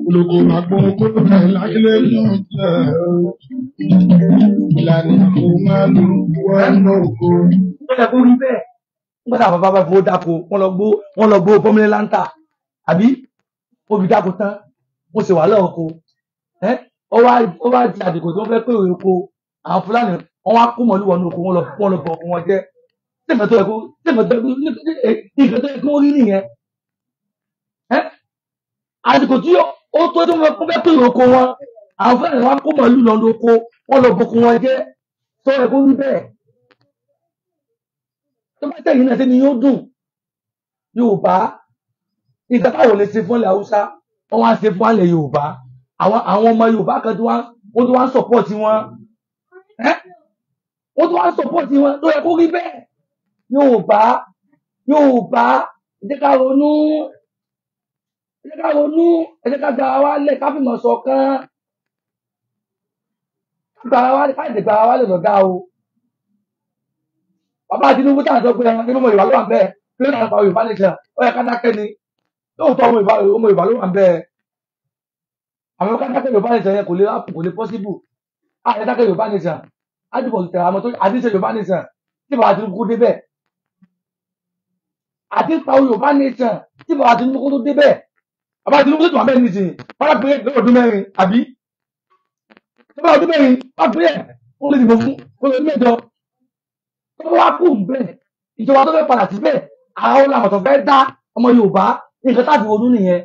Olóko àpò kó bẹ̀ lákìlẹ̀ yóò jẹ́. Ìlànà kò máa lù wọ́n lóko. Ó yẹ kó rí bẹ́ẹ̀. Nígbà táwọn bàbá bá fowó dáko, wọ́n lọ gbó fọ́mílẹ̀ láńtà. Àbí ó fi dáko tán, ó sì wà lọ́ọ̀kọ. Ó wá di àdìgbò tí wọ́n fẹ́ pé oko àwọn Fúlàní, wọ́n wá kó mọ̀lú wọnú oko, wọ́n lọ bọ̀ wọn jẹ́. Ṣé nǹkan tó yẹ kó rí nìyẹn? Àsìkò tí ó tó tí wọ́n fẹ́ pé oko wọn, àwọn Fúlàní wá kó mọ̀lú lọ oko, wọ́n lọ bọ̀ wọn jẹ́. Sọ yẹ kó rí bẹ́ẹ̀. Tó bá tẹ̀yìn náà sí ni yóò dùn. Yorùbá, nǹkan táwọn lè ṣe fún ilẹ̀ Haúsá, wọ́n wá ṣe fún ilẹ̀ Yorùbá. Àwọn ọmọ Yorùbá kan tó wá wọ́n tó wá ń sọ̀pọ̀tì wọn. Wọ́n tó wá ń sọ̀pọ̀tì wọn tó yẹ kó rí bẹ́ẹ̀. Yorùbá, Yorùbá, ẹ jẹ́ ká ronú. Ẹ jẹ́ ká ronú. Ẹ jẹ́ ká gba ara wa lẹ̀, ká fìmọ̀ ṣọ̀kan. Ká gba ara wa lẹ̀, ká lè gba ara wa lẹ̀ lọ́gá o. Bàbá Tinubu tá à ń sọ pé ẹran ọmọ Yorùbá ló wà bẹ́ẹ̀. Kí ló dà pa Yorùbá nation? Ó yẹ ká dákẹ́ ni. Lóòótọ́ ọmọ Yorùbá ló wà bẹ́ẹ̀. Àwọn ká dákẹ́ Yorùbá nation yẹn kò lè happen, kò lè possible. A lè dákẹ́ Yorùbá nation. Á dìbò tẹ̀ra àmọ́ tó àti ṣe Yorùbá nation tí bàbá Tinubu kó débẹ̀. Àti pa Yorùbá nation tí bàbá Tinubu kó tó débẹ̀. Bàbá Tinubu tó wà bẹ́ẹ̀ nísìnyí. Wọ́n á pè é lọ́dún ọdún mẹ́rin àbí? Lọ́dún ọdún mẹ́rin wọ́n á pè é ó lè dìbò fún ó lè mẹ́jọ. Tó wá kù bẹ́ẹ̀, ìjọba tó fẹ́ padà síbẹ̀, àwọn làwọn tó fẹ́ dá ọmọ Yorùbá nǹkan tá a fi ronú nìyẹn.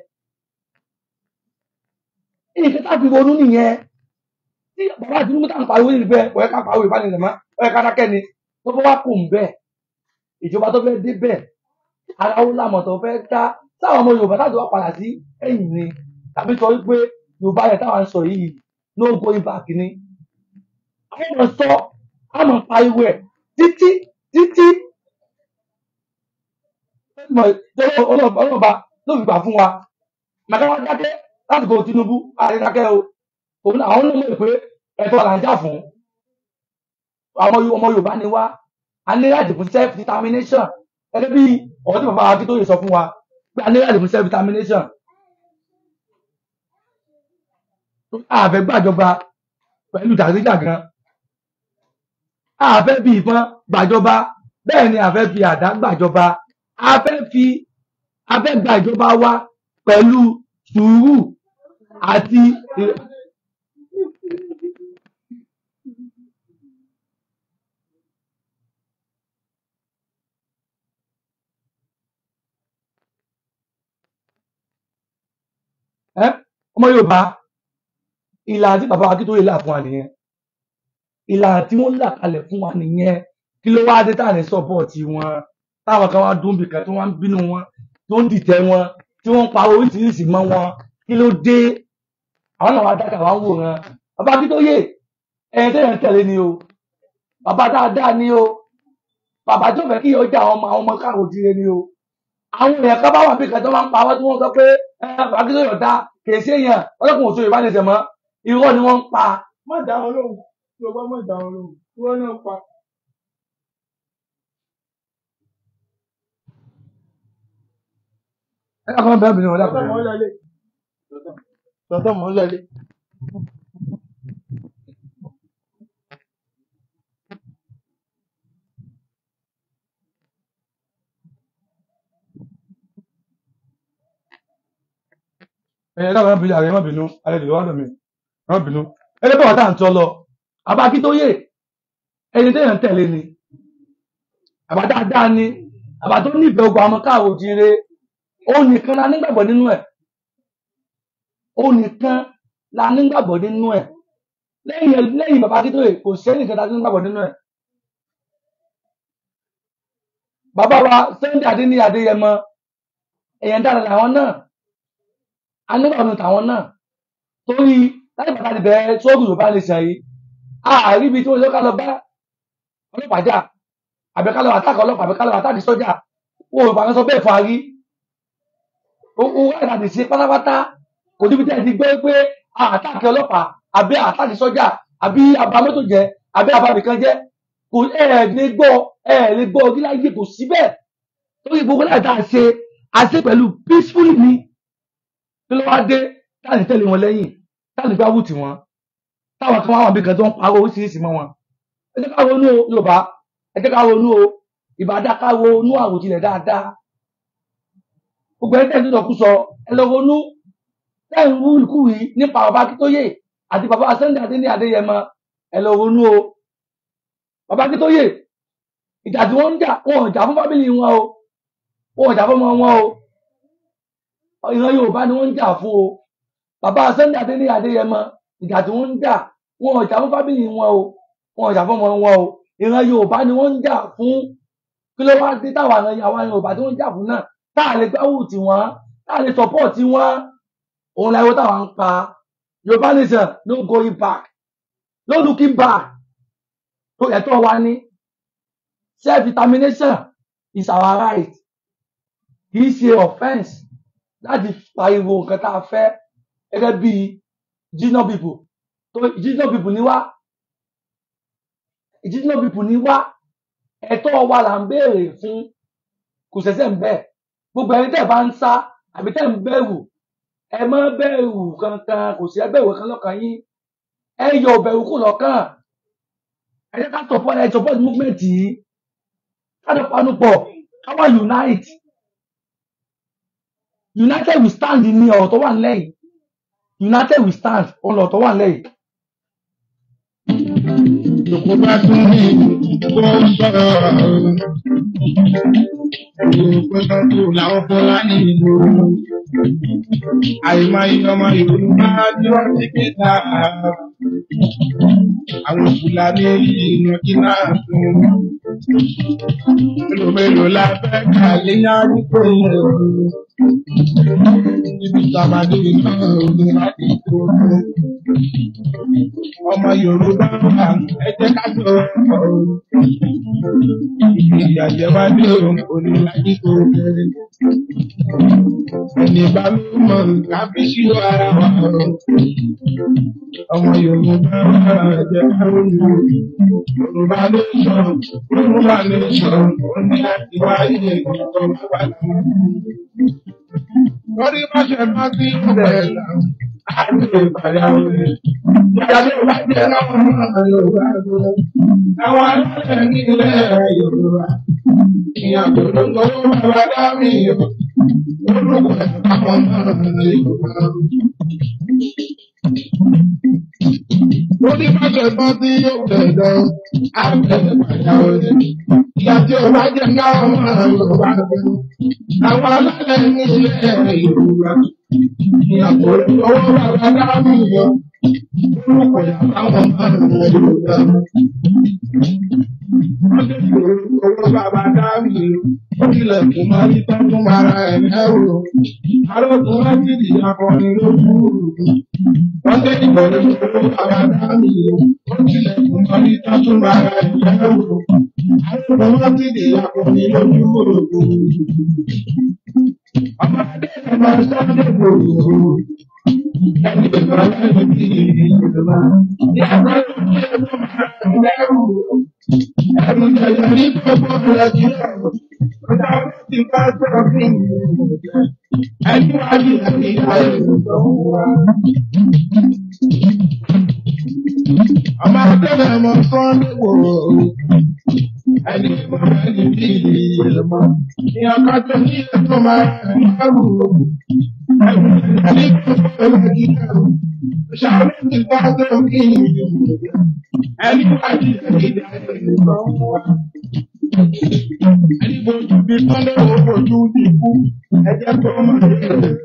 Nǹkan tá a fi ronú nìyẹn. Tí bàbá Tinubu tá à ń pariwo níbi bẹ́ẹ̀, ó yẹ ká pariwo ìbánilẹ̀ mọ́, ó yẹ ká dákẹ́ ni. Tó bá wá kù ń bẹ́ẹ̀, ìjọba tó fẹ́ dé bẹ́ẹ̀, ara ó lámọ̀ tó fẹ́ dá. Táwọn ọmọ Yorùbá láti wá padà sí ẹ̀yìn ni, tàbí sọ wípé Yorùbá yẹn táwọn ń sọ yìí no going back ni. Àwọn ọmọ sọ, àmọ̀ pariwo ẹ̀ títí títí ọlọ́ba ló fi gbà fún wa. Màkà wá dákẹ́ láti kó Tinubu, ààrẹ dákẹ́ o. Òun àwọn náà mọ̀ pé ẹ̀tọ́ là ń jà fún. Àwọn ọmọ Yorùbá ni wá. A ní láti fún self determination. Gẹ́gẹ́ bí ọ̀rọ̀ tí bàbá Akíntóyè sọ fún wa, pé a ní láti fún self determination. A fẹ́ gbàjọba pẹ̀lú jàgídíjàgan. A fẹ́ fi ìbọn gbàjọba, bẹ́ẹ̀ ni a fẹ́ fi àdá gbàjọba. A fẹ́ gba ìjọba wa pẹ̀lú sùúrù àti ọmọ Yorùbá. Ìlànà tí bàbá Akíntóyè là fún wa nìyẹn. Ìlànà tí wọ́n là kalẹ̀ fún wa nìyẹn. Kí ló wáá dé tá à ní sọ́pọ̀tì wọn? Táwọn kan wá dún bìkan tí wọ́n ń bínú wọn, tó ń dìtẹ̀ wọn, tí wọ́n ń pa oríṣiríṣi mọ́ wọn. Kí ló dé? Àwọn náà wá dákẹ́, àwọn wòran. Bàbá Akíntóyè, ẹni tẹ́lẹ̀ ń tẹ̀lé ni o. Bàbá dáadáa ni o. Bàbá tó fẹ́ kí ọjà àwọn ọmọ káàró jíire ni o. Àwọn èèyàn kan bá wà bìkan tó máa ń pa wọ́n tí wọ́n sọ pé bàbá Akíntóyè ọ̀dà kìí ṣe èèyàn, ọlọ́kùnrin òṣèré ìbánisẹ̀ mọ́. Irọ́ ni wọ́n ń pa. Má dá wọn lóhùn, Yorùbá má dá wọn lóhùn, irọ́ náà pa. Ẹ dákun, bẹ́ẹ̀ bínú, ẹ dákun. Sọtọ́ mò ń lọlé. Sọtọ́ mò ń lọlé. Ẹ dákun, ẹ má bínú, ààrẹ má bínú, ààrẹ lè wá lọ mi, ẹ má bínú. Ẹ lè bọ̀ wá tá à ń tọ́ lọ. Bàbá Akíntóyè, ẹni téèyàn ń tẹ̀lé ni. Bàbá dáadáa ni. Bàbá tó nífẹ̀ẹ́ ogun àwọn káàró jíire. Òun nìkan la nígbàgbọ́ nínú ẹ̀. Òun nìkan la nígbàgbọ́ nínú ẹ̀. Lẹ́yìn bàbá Akíntóyè, kò sẹ́nìkan tá a nígbàgbọ́ nínú ẹ̀. Bàbá wa Sunday Adéníyì Adéyẹmọ, èèyàn dára làwọn náà. A nígbàgbọ́ nínú tàwọn náà. Torí láti bàtà ti bẹ̀rẹ̀ sóògùn Yorùbá nation yìí, a rí ibi tí wọ́n yọ ká lọ bá ọlọ́pàá jà, àbí ká lọ àtàkì ọlọ́pàá, àbí ká lọ àtàkì sọ́jà. Wọ́n ò bá wọn sọ bẹ́ẹ̀ fún arí. Owó àti ṣe pátápátá kò níbi tí ẹ ti gbọ́ pé àtàkì ọlọ́pàá àbí àtàkì sọ́jà àbí àbá mọ́tò jẹ́ àbí àbá nìkan jẹ́. Kò ẹ lè gbọ́, ẹ lè gbọ́ orí láyé, kò sí bẹ́ẹ̀. Torí gbogbo láì tá a ṣe, a ṣe pẹ̀lú peacefully ni. Kí ló wá dé táà ní tẹ̀lé wọn lẹ́yìn, táà ní gbáwù tì wọ́n, táwọn kan wá wà bí kan tó ń parọ́ oríṣiríṣi mọ́ wọn. Ẹ jẹ́ ká ronú o Yorùbá, ẹ jẹ́ ká ronú o. Ìbàdàn ká ronú àròjinlẹ̀ dáadáa. Gbogbo ẹni tẹ́ ń sọ kú sọ, ẹ lọ ronú. Tẹ́ ń wú ìkú yìí nípa bàbá Akíntóyè àti bàbá Sunday Adéníyì Adéyẹmọ, ẹ lọ ronú o. Bàbá Akíntóyè, ìjà tí wọ́n ń jà, wọn ò jà fún fámìlì wọn o, wọn ò jà fún ọmọ wọn o. Ìran Yorùbá ni wọ́n ń jà fún o. Bàbá Sunday Adéníyì Adéyẹmọ, ìjà tí wọ́n ń jà, wọn ò jà fún fámìlì wọn o, wọn ò jà fún ọmọ wọn o. Ìran Yorùbá ni wọ́n ń jà fún. Kí ló wá dé táwọn àwọn Yorùbá tí wọ́n ń jà fún náà, tá a lè gbáwù tì wọ́n, tá a lè sọpọ́ọ̀tì wọ́n? Òun láyé táwọn ń pa. Yorùbá nation no going back, no looking back. Tó ẹ̀tọ́ wa ní self determination is our right. Kì í ṣe offence láti pariwo nǹkan tá a fẹ́ gẹ́gẹ́ bí indigenous people. Tó indigenous people ni wá, indigenous people ni wá. Ẹ̀tọ́ wa là ń béèrè fún, kò ṣẹ̀ṣẹ̀ ń bẹ̀. Gbogbo ẹni tẹ́ bá ń sá àbí tẹ́ ń bẹ̀rù, ẹ má bẹ̀rù kankan, kò sí ẹbẹ̀rù kan lọ́kàn yín. Ẹ yọ ọ̀bẹ̀rù kù lọ́kàn. Ẹ jẹ́ ká support, ẹ support movement yìí. Ká lọ panupọ̀, ká wá unite. United we stand ní ọ̀rọ̀ tó wà nílẹ̀ yìí. United we stand ọ̀rọ̀ tó wà nílẹ̀ yìí. Lòkó bá tún ní kó sọ̀rọ̀. Òpin kan tó làwọn Fúlàní ìlú. Àìmọye ọmọ Yorùbá tí wọ́n ti gbé ta. Àwọn Fúlàní ìyàn kí náà fún. Mélòó mélòó la fẹ́ kà léyà wípé níbi tàbádé náà ní láti tó. Ọmọ Yorùbá wà, ẹ jẹ́ ká sọ ọ̀rọ̀. Ibi ìyàjẹ́ wá dé òní láti tó. Ẹni bá ló mọ̀ ká fi sí ara wa. Ọmọ Yorùbá wà, ẹ jẹ́ ká ronú. Yorùbá ló sọ, Yorùbá ló sọ, ó ní láti wáyé ìtọ́ bàbá náà. Lórí má ṣe bá sí ìbẹ̀rẹ̀ náà, á lè bàyà òní. Ìyáálé wa jẹ́ láwọn ọmọ Yorùbá gbọ́. Àwọn aláṣẹ ní ilẹ̀ Yorùbá. Ìyàtọ̀ ló ń gbọ́ bàbá dámì yọ. Olùkọ́ àwọn ọmọ Yorùbá. Lórí má ṣe bá sí ìbẹ̀rẹ̀ náà, á lè bàyà òní. Ìyá tí ó bá jẹ́ láwọn ọmọ Yorùbá gbọ́. Àwọn alálẹ̀ ní ilẹ̀ Yorùbá. Ìyàtọ̀ lọ́wọ́ bàbá dámì yọ. Orúkọ àwọn ọmọ Yorùbá. Wọ́n lè owó bàbá dámì yọ. Ó tilẹ̀kùn máa ní tọ́jú ara ẹ̀ lẹ́rù. Arógun láti di akọrin lójú. Wọ́n lè ìbọ̀lẹ̀ owó bàbá dámì yọ. Ó tilẹ̀kùn máa ní tọ́jú ara ẹ̀ lẹ́rù. Arógun láti di akọrin lójú. Ọmọ adé ẹ̀ máa sáré gbòòrò. Ẹni ìbọ̀lẹ̀ ní Yorùbá. Ìyàwó ẹ̀rọ máa ń lẹ́rù. Ẹ̀rù jẹjẹ ní gbogbo Nàìjíríà. Ọjà ti bá sọ̀rọ̀ fún mi. Ẹni wá ní ẹ̀mí àìsàn wa. Ọmọ akẹ́lẹ̀ mọ Sunday wò. Ẹni ìbọ̀lẹ̀ ní bí Yorùbá. Ìyànká tó ní ẹ̀tọ́ máa ń lẹ́rù. Ẹ̀rù jẹjẹ ní gbogbo Nàìjíríà. Ṣàlùfẹ́ ti bá sọ̀rọ̀ fún mi. Ẹni wá ní ẹ̀mí àìsàn wa. Ẹni bojú bí Sunday ó bojú bí ikú, ẹjẹ́ tó máa ń rẹ̀.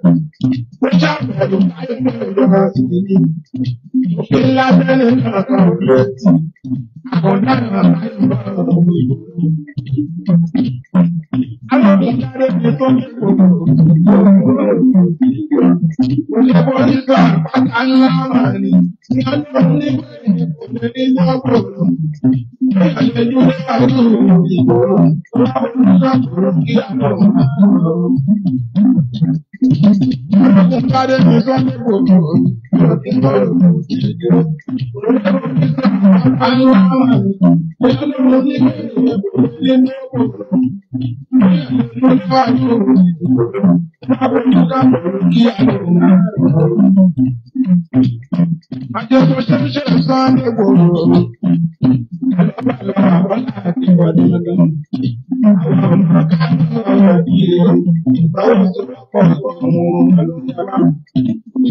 Ó ṣàbẹ̀wò láìpẹ́ ìjọba sí ní. Òfin ńlá bẹ́ẹ̀ náà kan ò létí. Àkọ́dá náà láì bá òun ìlú. Alákùnrin bí Sunday kò Olébọ̀ nígbà pátá ńlá mà ní. Ní ọjọ́ nígbà kò lè ní lọ́pọ̀. Àṣejù níwájú ìgboro. Láwọn kí àlọ́ máa lọ. Alákùnrin bí Sunday kò Olébọ̀ nígbà pátá ńlá mà ní. Ní ọjọ́ nígbà kò lè ní lọ́pọ̀. Níwájú ìgboro. Kí àlọ́ máa lọ. Àjẹsọ ṣẹṣẹ Sunday gbòòrò. Àlọ́bàlọ́ àwọn láti wà dandan. Àwọn ọmọ káàkiri ìrè ìbáwọ̀sowọ́pọ̀ ọmọ àlùjábá.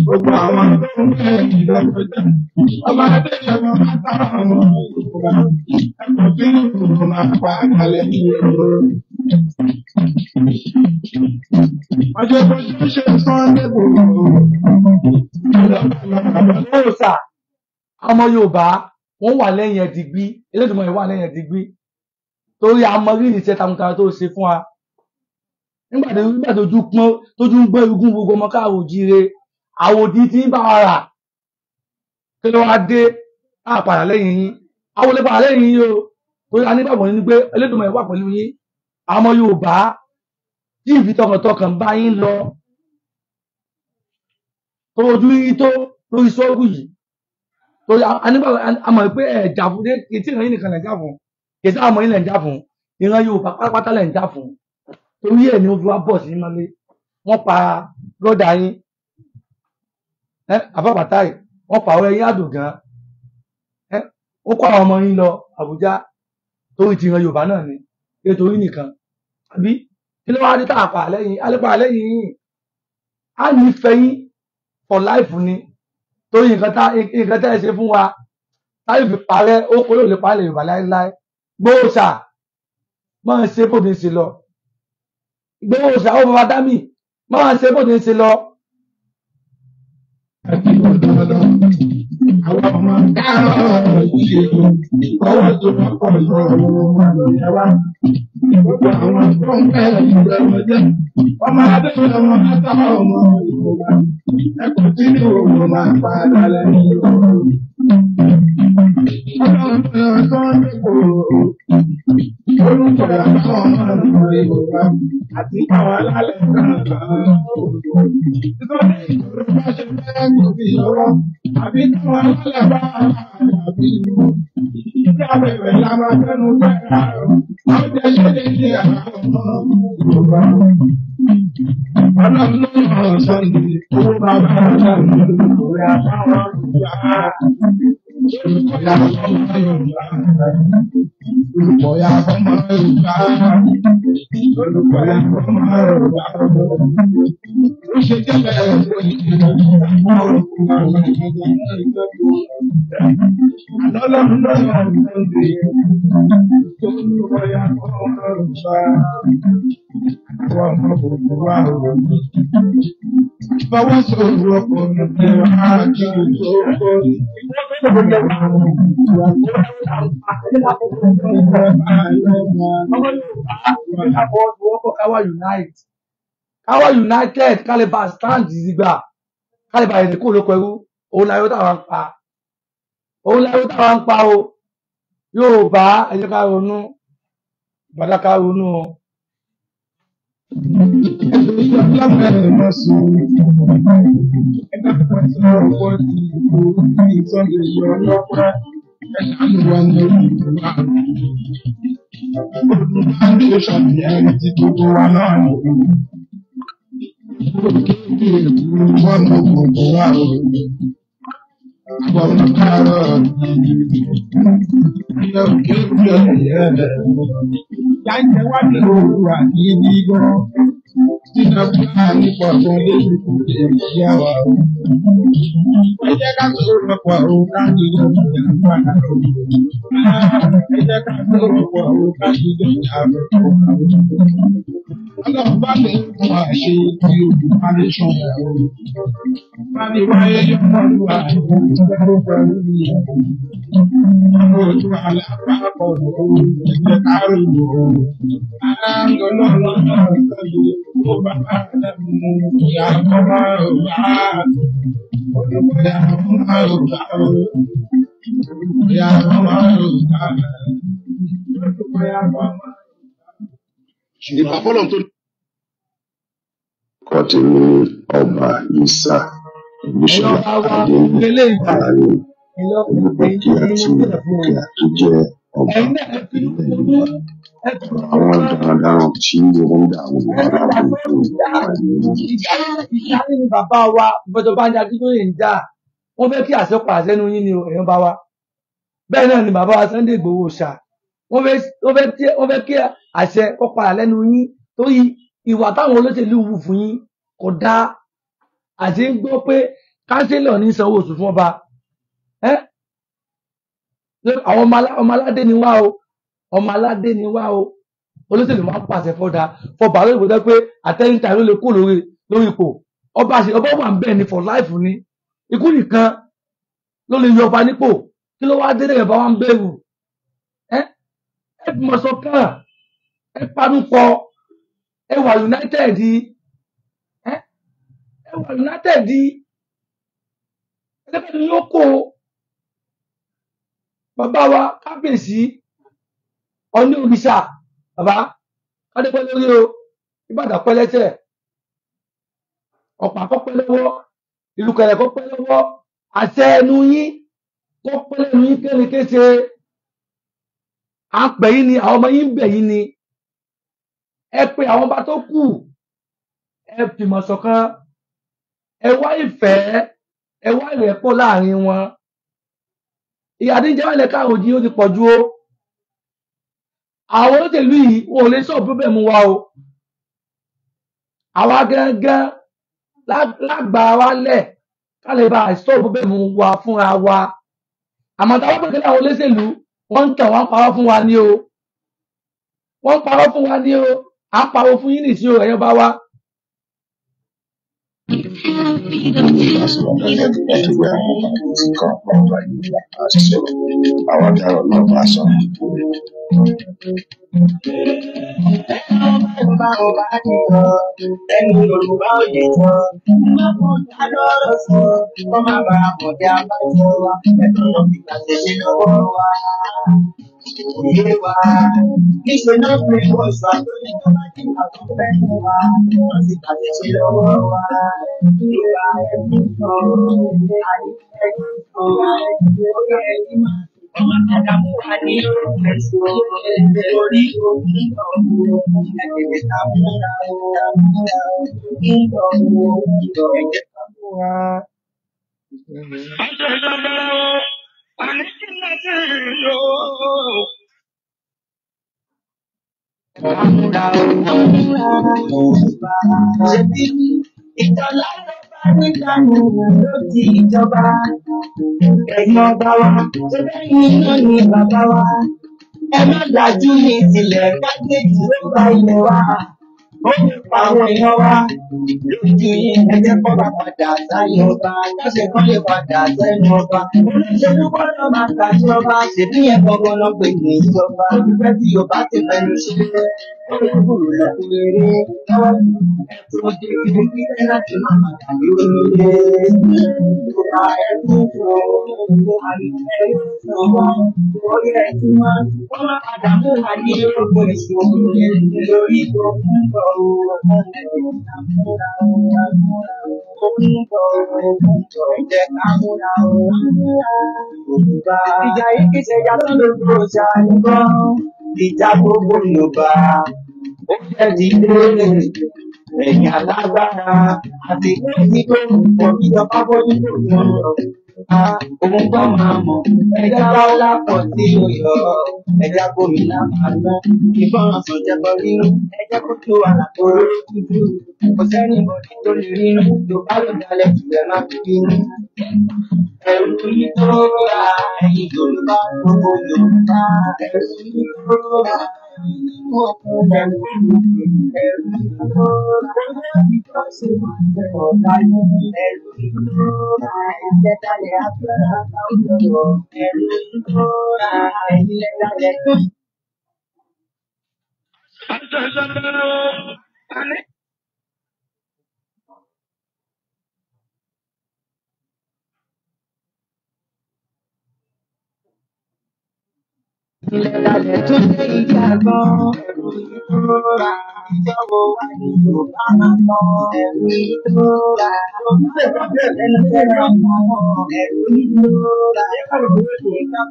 Gbogbo àwọn tó ń bẹ̀ ìlọ́gbọ̀dá. Ọmọ Adéyẹmọ látara ọmọ Yorùbá. Ẹ̀kọ́ tí ìrùn máa pa àkàlẹ̀ ní ìrò. Àjẹsọ ṣẹṣẹ Sunday gbòòrò. Àlọ́bàlọ́ àwọn Ó sà, ọmọ Yorùbá wọ́n wà lẹ́yìn ẹ̀ digbí, Elédùmarè wà lẹ́yìn ẹ̀ digbí. Torí a mọ rírì iṣẹ́ takuntakun tó ṣe fún wa. Nígbà tó ojú pọ́n, tójú ń gbọ́ igun gbogbo ọmọ káàró jíire, àwòdì tí ń bá wa rà. Kí ló wá dé? Á padà lẹ́yìn yín. Àwọn olè padà lẹ́yìn yín o. Torí a nígbàgbọ́ nínú pé Elédùmarè wà pẹ̀lú yín. Àwọn ọmọ Yorùbá tí ìfi tọkàntọkàn bá yín lọ. Tó ojú yín tó lórí sọ́ọ̀gù yìí. Torí a nígbàgbọ́ a mọ̀ pé ẹ̀ jà fún etí ìran yín nìkan lẹ̀ ń jà fún. Kì í sáà mọ̀ yín lẹ̀ ń jà fún. Ìran Yorùbá pátápátá lẹ̀ ń jà fún. Torí ẹ̀ ni ó fi wá bọ̀ sí mọ́lé. Wọ́n pa lọ́dà yín. Àfàbàtáì, wọ́n pa ọ̀rẹ́ yín àdùn gan. Ó kó àwọn ọmọ yín lọ Àbújá torí ti ìran Yorùbá náà ni. Kí torí nìkan. Àbí kí ló wá dé tá a pa lẹ́yìn? A lè pa lẹ́yìn yín. A nífẹ̀ẹ́ yín for life ni. Torí nǹkan tá ẹ ṣe fún wa, Táyọ̀ fi parẹ́ ó kó ló lè parẹ́ Yorùbá láéláé. Gbóòṣà máa ń ṣe bó ti ń ṣe lọ. Gbóòṣà ó bàbá dámì máa ń ṣe bó ti ń ṣe lọ. Àwọn ọmọ káàárọ̀ yìí o, ọwọ́ tó wọ́n pọ̀ lọ́wọ́ wọn lọ yẹ wá. Gbogbo àwọn tó ń bẹ̀ ìgbẹ́ wọn jẹ́. Ọmọ adéwọ̀n ọmọ látàwọn ọmọ Yorùbá. Ẹkùn tí ní òun máa padà lẹ́yìn ọ̀rọ̀. Ọlọ́run tó ń dẹ́kọ̀ orúkọ àwọn ọmọ Yorùbá àti àwọn alálẹ̀ kan. Nítorí ìṣòro bá ṣe fẹ́ kò fi ọwọ́ àbí káwọn alálẹ̀ bá àbí ìlú. Ìdí abẹ̀rẹ̀ la máa fẹ́nu fẹ́ àrùn. Àwọn jẹ́ ṣe lè ṣe àwọn ọmọ Yorùbá. Ọlọ́run ló yàn Sunday owó bàbá àdàlù lórí àbáwọn Yorùbá. Olùkọ́yà fọmọ Yorùbá. Olùkọ́yà fọmọ Yorùbá. Olùkọ́yà fọmọ Yorùbá. Ó ṣe jẹ́ bẹ́ẹ̀ Ọlọ́run ló yàn Sunday olùkọ́yà fọmọ Yorùbá. Àwọn ọmọ gbogbo wa ò fọwọ́sowọ́pọ̀ ní wàá kí o tó kọ́. Káwa unite, káwa united, kálíbà stand ìgbà, kálíbà ẹni kó lóko ẹrú. Òun láyé táwa ń pa, òun láyé táwa ń pa o. Yorùbá, ẹ jẹ́ ká ronú, ìbàdàn ká ronú o. Ẹ jẹ́ ká sọ̀rọ̀ pọ̀ o, ká jìjọ ìjà wà o. Ẹ jẹ́ ká sọ̀rọ̀ pọ̀ o, ká jìjọ ìjà wà o. Ọlọ́run bá lè fún wa ṣe ti Yorùbá nation o. Bá ní wáyé yọmọ lùwà ìgbàlódé pẹ̀lú ìyàwó. Ọmọ ojú alápapọ̀ o, ẹ jẹ́ ká rò ó. Ọlọ́run náà sọ̀rọ̀ ó bàbá mú ìyá ọmọ Yorùbá. Olùkọ́yà ọmọ Yorùbá o. Olùkọ́yà ọmọ Yorùbá. Olùkọ́yà ọmọ Yorùbá. Ìbà fọlọ́n tó Orúkọ tèmi ni Ọba Yisa Ẹ̀yin Olúṣọlá ọba wa Adéníyì eléyìí ìgbà Ọláníyì ẹ̀yin Olúbókè ẹ̀yin àti mo bẹ̀rẹ̀ fún o. Olùbókè tó jẹ́ ọba Ẹ̀yin náà ẹ finú ilẹ̀ konú, Yorùbá. ẹ finú Àwọn konú. darandaran tí ó ń dà àwọn Ẹ Yorùbá má jà láàmú pé ní ìjà àwọn ẹni méjì. ìjà ìjà ní bàbá wa Ìfẹ̀tọ̀ Bánjí Akíntóyè ń jà. Wọ́n fẹ́ kí àṣẹ pàṣẹ nu yín ni o, ẹ̀yin bá wa. Bẹ́ẹ̀ náà ni bàbá wa Sunday Igboho ṣà. Wọ́n fẹ́ kí àṣẹ kó padà lẹ́nu yín torí ìwà táwọn olóṣèlú wù fún yín kò dáa. Àti ń gbọ́ pé kánsílọ̀ ní sanwó oṣù fún ọba. Ẹ́ àwọn ọmọ aládé ni wá o, ọmọ aládé ni wá o. Olóṣèlú máa ń pàṣẹ fọdà fọba lórí ìbò tó pé àtẹnitá ló lè kó lórí lórí ipò ọba ṣe ọba wà ń bẹ̀ ni for life ni. Ikú nìkan ló lè yọ ọba nípò. Kí ló wá dé lẹ́yìn ọba wa ń bẹ̀rù? Ẹ ẹ fi mọ̀ ṣọ̀kan, ẹ panupọ̀, ẹ wà united, ẹ ẹ wà united. Ẹlẹ́fẹ̀ẹ́ ni yóò kó bàbá wa kábíyèsí Ọọ̀ni òrìṣà, bàbá kádépẹ́ lórí o, ìbàdàn pẹ́ lẹ́sẹ̀, ọ̀pá kọ́ pẹ́ lọ́wọ́, ìlúkẹ̀rẹ̀ kọ́ pẹ́ lọ́wọ́, àṣẹ ẹnu yín kọ́ pẹ́ lẹ́nu yín kéde kése. À ń pè yín ni, àwọn ọmọ yín ń bẹ̀ yín ni. Ẹ pe àwọn ọba tó kù, ẹ fìmọ̀ ṣọ̀kan, ẹ wá ìfẹ́, ẹ wá ìrẹ́pọ̀ láàrin wọn. Ìyà tí ń jẹ wá ilẹ̀ káàró jí ó ti pọ̀ ju o. Àwọn olóṣèlú yìí wọn ò lè sọ problem wa o. Àwa gángan lágbára wa lẹ̀ ká lè bá a sọ problem wa fúnra wa. Àmọ́ táwọn pè kí àwọn olóṣèlú wọ́n ń tàn, wọ́n ń parọ́ fún wa ní o, wọ́n ń parọ́ fún wa ní o. À ń parọ́ fún yín nìsí o, ẹ̀yin bá wa. Gbogbo ìgbà sọ̀rọ̀ lẹ́gbẹ̀ẹ́ tó wẹ̀ àwọn ọba tí kan ọba Yorùbá bá sọ̀rọ̀, àwọn adarọ̀ náà bá sọ̀rọ̀. Yorùbá ò bá nìkan, ẹnu Yorùbá ò lè tán. Má kó ta lọ́rọ̀ sọ, kó má bàa mọ̀ bí a bá jọ wa. Ẹ̀tọ́ lọ fi gbàṣẹ ṣe lọ́wọ́ wa. Òye wa. Níṣẹ́ náà pé oṣù àtọ́jú tó bá ti wà tó fẹ́ fún wa. Wọ́n ti gbàṣẹ ṣe lọ́wọ́ wa. Ìwà ẹ̀kú kan, àyè ẹ̀kú kan, ó yẹ ẹni máa. Ọmọ Àdàmú wa ní ẹ̀sùn orí ogun ọ̀hún. Ẹ̀jẹ̀ ká múra ogun ọ̀hún. Ẹ̀jẹ̀ ká múra. Ká múra ogun. Ṣebí ìjọba ló bá nígbàmù ló di ìjọba. Ẹ̀yin ọba wa, ṣe bẹ́yìn náà ni bàbá wa. Ẹ má lajú ní tilẹ̀ kájéjì ló gba ilẹ̀ wa. Ó ń pa àwọn èèyàn wa. Lójú yín, ẹ jẹ́ kó bá padà sáyé ọba. Káṣe kan lè padà sẹ́nu ọba. Olóṣèlú gbọ́dọ̀ máa kàṣẹ ọba. Ṣèbí yẹn gangan lọ pè ní ìjọba. Ó ti pẹ́ tí Yorùbá ti fẹnu ṣe. Ó ní kúrò lọ́kùn eré. Ẹ̀kún dé ibi kíkẹ́ láti má padà ní onílé. Yorùbá ẹ̀kún fún orí ẹ̀kún wá. Wọ́n má padà mú wa ní orúkọ ìṣòro lórí ogun bọ̀ Ìjà yìí kìí ṣe ìjà tó ń lò ṣá nìkan. Ìjà gbogbo Yorùbá. Ó fẹ́ dìde ẹ̀yìn alágbára àti èyí tó ń pọ̀ ìjọba bójú tó ń lọ. Òun gbọ́ máa mọ̀, ẹja bá lápọ̀ tí ó yọ, ẹja gómìnà máa ná, ìbọn ọ̀sán jẹ́bọ rírú, ẹjẹ́ kó tó àlàkóró dúdú, kò sẹ́ni bọ̀dé tó lè rínú, Yorùbá ló dalẹ̀ jù ẹ̀ má fi bínú. Ẹ̀rù yìí tó ra ẹ̀yin Yorùbá, gbogbo Yorùbá, ẹ̀rù yìí tó ra nínú ọkùn ẹ̀rù ẹ̀rù yìí tó ra ìjọ ṣe máa jẹ ọ̀gá yín, ẹ̀rù yìí tó ra ìjẹ́dálẹ̀ agbára ọ̀dọ̀, ẹ̀rù yìí tó ra ìlẹ̀dálẹ̀ tó. Ìlẹ̀dálẹ̀ tó dé ìjà gan, ẹ̀rù yìí tó ra ìjọba wa ní Yorùbá máa tán, ẹ̀rù yìí tó ra ẹnu tẹ́lẹ̀ ọmọ, ẹ̀rù yìí tó ra ìka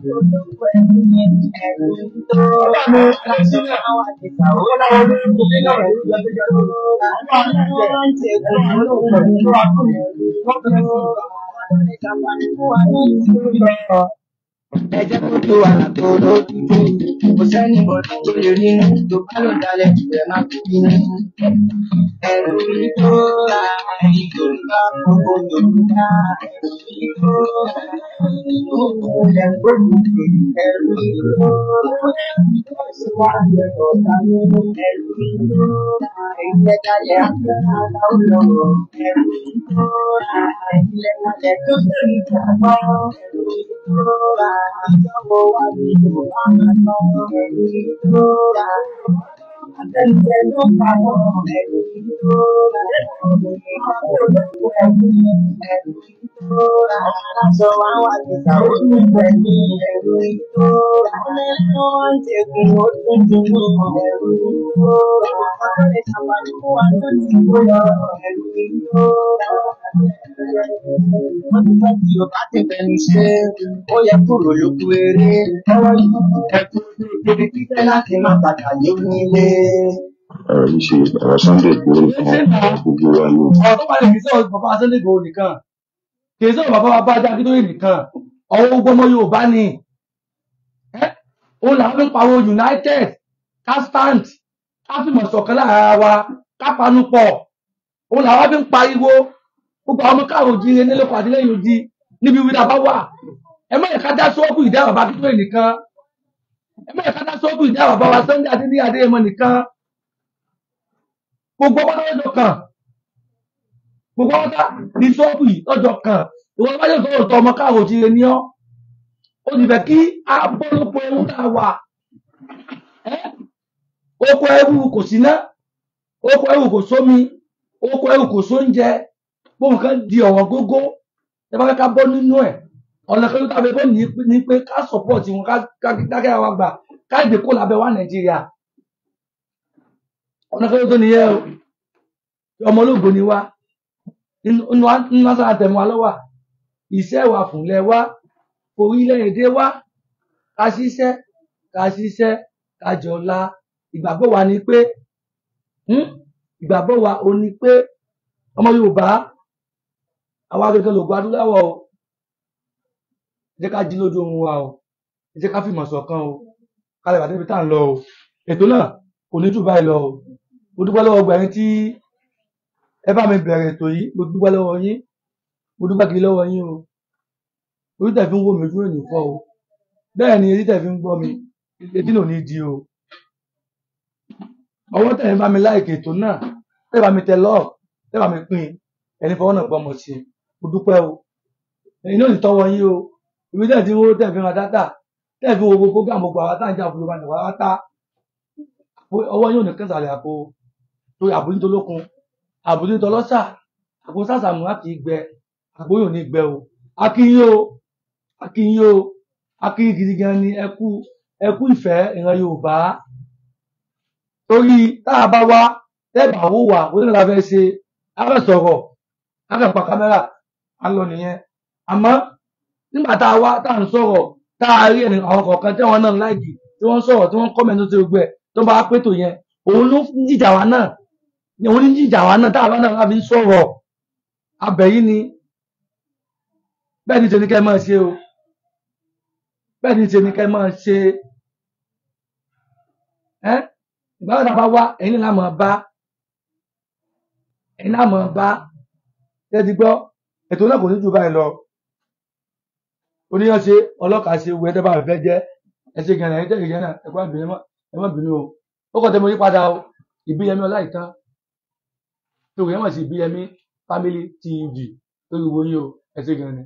tó lóko ẹ̀rù yẹn, ẹ̀rù yìí tó ra aṣọ àwọn àtìsà ó ẹ̀rù yìí tó ra wọ́n ń tẹ̀kùn olóògùn ẹ̀rù tó ra ẹ jẹ́ kó tó àlàtò lójúdú, kò sẹ́ni bọ̀dọ̀ tó lè rínú, tó bá lò dalẹ̀ jù ẹ̀ má fi bínú. Ẹ̀rù yìí tó ra ẹ̀yin Yorùbá, gbogbo Yorùbá, ẹ̀rù yìí tó ra nínú òkun ẹ̀gbọ́n ẹ̀rù yìí tó ra ìjọ ṣe wá jẹ ọ̀tá nínú, ẹ̀rù yìí tó ra ìlẹ̀dálẹ̀ agbára lọ́wọ́, ẹ̀rù yìí tó ra ìlẹ̀dálẹ̀ tó ṣe ìjàgbọ́, ẹ̀rù yìí tó ra ìjọba wa ní Yorùbá máa tán, ẹ̀rù yìí tó ra àtẹnujẹ ló pa wọ́n, ẹ̀rù yìí tó ra olóko ẹ̀rù ẹ̀rù yìí tó ra aláṣọ wa wà ní sàwọ́nù pẹ̀lú ẹ̀rù yìí tó ra ọlẹ́nu wọn ń tẹ̀kùn ó tún dùn ẹ̀rù yìí tó ra ọlọ́lẹ̀ ṣàpàdé fún wa tó ti kó lọ ẹ̀rù yìí tó ra wọ́n ti fẹ́ tí Yorùbá ti fẹnu ṣe ó yẹ kúrò lóko eré ọwọ́ yìí ẹ̀kú ibi títẹ́ láti má padà yé nílé. Ọ̀rọ̀ yìí ṣe ọ̀rọ̀ Sunday Igboho nìkan, Ṣé náà gbogbo wa ni. Ọ̀rọ̀ tó wà lè kì í sọ̀rọ̀ bàbá Sunday Igboho nìkan, kì í sọ̀rọ̀ bàbá wa Bánjí Akíntóyè nìkan, ọ̀rọ̀ gbogbo ọmọ Yorùbá ni. Ẹ́, òun làwọn fi ń pariwo united, ká stand, ká fìmọ̀ ṣọ̀kan láàrin ara wa, ká panupọ̀. Òun làwọn fi ń pariwo gbogbo àwọn ọmọ káàró jíire nílé kó àtìlẹ́yìn odi níbi wíwá bá wà. Ẹ má yẹ ká dá sọ́ọ̀bù ìdá bàbá Akíntóyè nìkan. Ẹ má yẹ ká dá sọ́ọ̀bù ìdá bàbá wa Sunday Adéníyì Adéyẹmọ nìkan. Gbogbo ọmọdé lọ́jọ́ kan, gbogbo ọmọdé ní sọ́ọ̀bù yìí lọ́jọ́ kan. Ìwọ bá yóò sọ̀rọ̀ tọ ọmọ káàró ti ní ọ́. Ó ti fẹ́ kí a bọ́ lóko ẹrú tá a wà. Oko ẹrú kò síná, oko ẹrú kò sómi, oko ẹrú kò sóúnjẹ. Gbogbo nǹkan di ọ̀wọ́n gógó. Ẹ bá fẹ́ ká bọ́ nínú ẹ̀. Ọ̀nà kan tó tàbí bọ́ ní pé ká sọ̀pọ̀tì wọn, ká dákẹ́ wa gbà, ká ìdè kó lábẹ́ wa Nàìjíríà. Ọ̀nà kan tó nìyẹn o. Ọmọ ológo ni wá. Nínú àṣà àtẹ̀mú wa lọ́wà. Iṣẹ́ wa fúnlẹ̀ wa, orílẹ̀-èdè wa, ká ṣiṣẹ́, ká ṣiṣẹ́, ká jọlá. Ìgbàgbọ́ wa ni pé, ìgbàgbọ́ wa ò ní pé ọmọ Yorùbá, àwa akẹ́kọ̀ọ́ lògùn adúláwọ̀ o. Ẹ jẹ́ ká jí lójú oorun wa o. Ẹ jẹ́ ká fìmọ̀ ṣọ̀kan o. Ká lè bá débi tá à ń lọ o. Ètò náà kò ní jù báyìí lọ o. Mo dúpẹ́ lọ́wọ́ gbogbo ẹ̀yin tí ẹ bá mi bẹ̀rẹ̀ ètò yìí. Mo dúpẹ́ lọ́wọ́ yín. Mo dúpẹ́ kiri lọ́wọ́ yín o. Ojú tẹ̀ fi ń wò mí ojú ò ní fọ́ o. Bẹ́ẹ̀ ni etí tẹ̀ fi ń gbọ́ mi, etí náà ò ní di o. Ọwọ́ tẹ̀ ń bá mi láìkè ètò náà, tẹ̀ bá mi tẹ lọ́ọ̀, tẹ̀ bá mi pín, ẹni fọwọ́ náà gbọ́mọ sí i. Mo dúpẹ́ o. Ẹ̀yin náà ò ní tọ́wọ́ yín o. Ibi tẹ̀ tí ń wó tẹ̀ fi ń ra dátà, tẹ̀ fi wo gbogbo program gbogbo àwa tá à ń jà fún Yorùbá nìkan wá tá. Ọwọ́ yín ò ní kẹ́sàlẹ̀ àpò. Torí àbò ní tolókun, àbò ní tọlọ́ṣà, àpò sàṣàmù á kì í gbẹ, àpò yóò ní gbẹ o. A kí yín o, a kí yín o, a kí yín gidi gan ni. Ẹ kú, ẹ kú ìfẹ́ ìran Yorùbá. Torí tá a bá wá, tẹ́ bá wò wá, ó ní la fẹ́ ṣe, a fẹ́ sọ̀rọ̀, a fẹ́ pa kámẹ́rà, à ń lọ nìyẹn. Àmọ́ nígbà tá a wá, tá à ń sọ̀rọ̀, tá a rí ẹni àwọn kọ̀ọ̀kan tí wọ́n náà láìkì, tí wọ́n ń sọ̀rọ̀, tí wọ́n ń kọ́mẹ̀ntì tó ti gbẹ, tó bá pé tò yẹn, òun ló ń jìjà wa náà. Òun ní jìjà wa náà, tá a bá náà fi ń sọ̀rọ̀. Abẹ yìí ni. Bẹ́ẹ̀ ni ṣe ni kẹ́ ẹ máa ṣe o. Bẹ́ẹ̀ ni ṣe ni kẹ́ ẹ máa ṣe. Ìgbà wo ta bá wá, ẹ̀yin náà máa bá. Ẹ̀yin náà máa bá. Ṣé ẹ ti gbọ́? Ètò náà kò ní jù báyìí lọ. Oníyàn ṣe, ọlọ́kà ṣe, wo ẹ tẹ́ bá fẹ́ jẹ́. Ẹ ṣe gan-an, ẹ̀yin tẹ́ ìjẹ́ náà, ẹ kú àbínú, ẹ má bínú o. Ó kàn tẹ́ mo yí padà o. Ìbíyẹmí Ọláìtàn. Torí ẹ mọ̀ sí Ìbíyẹmí Family TV. Torí wo yín o. Ẹ ṣe gan-an ni.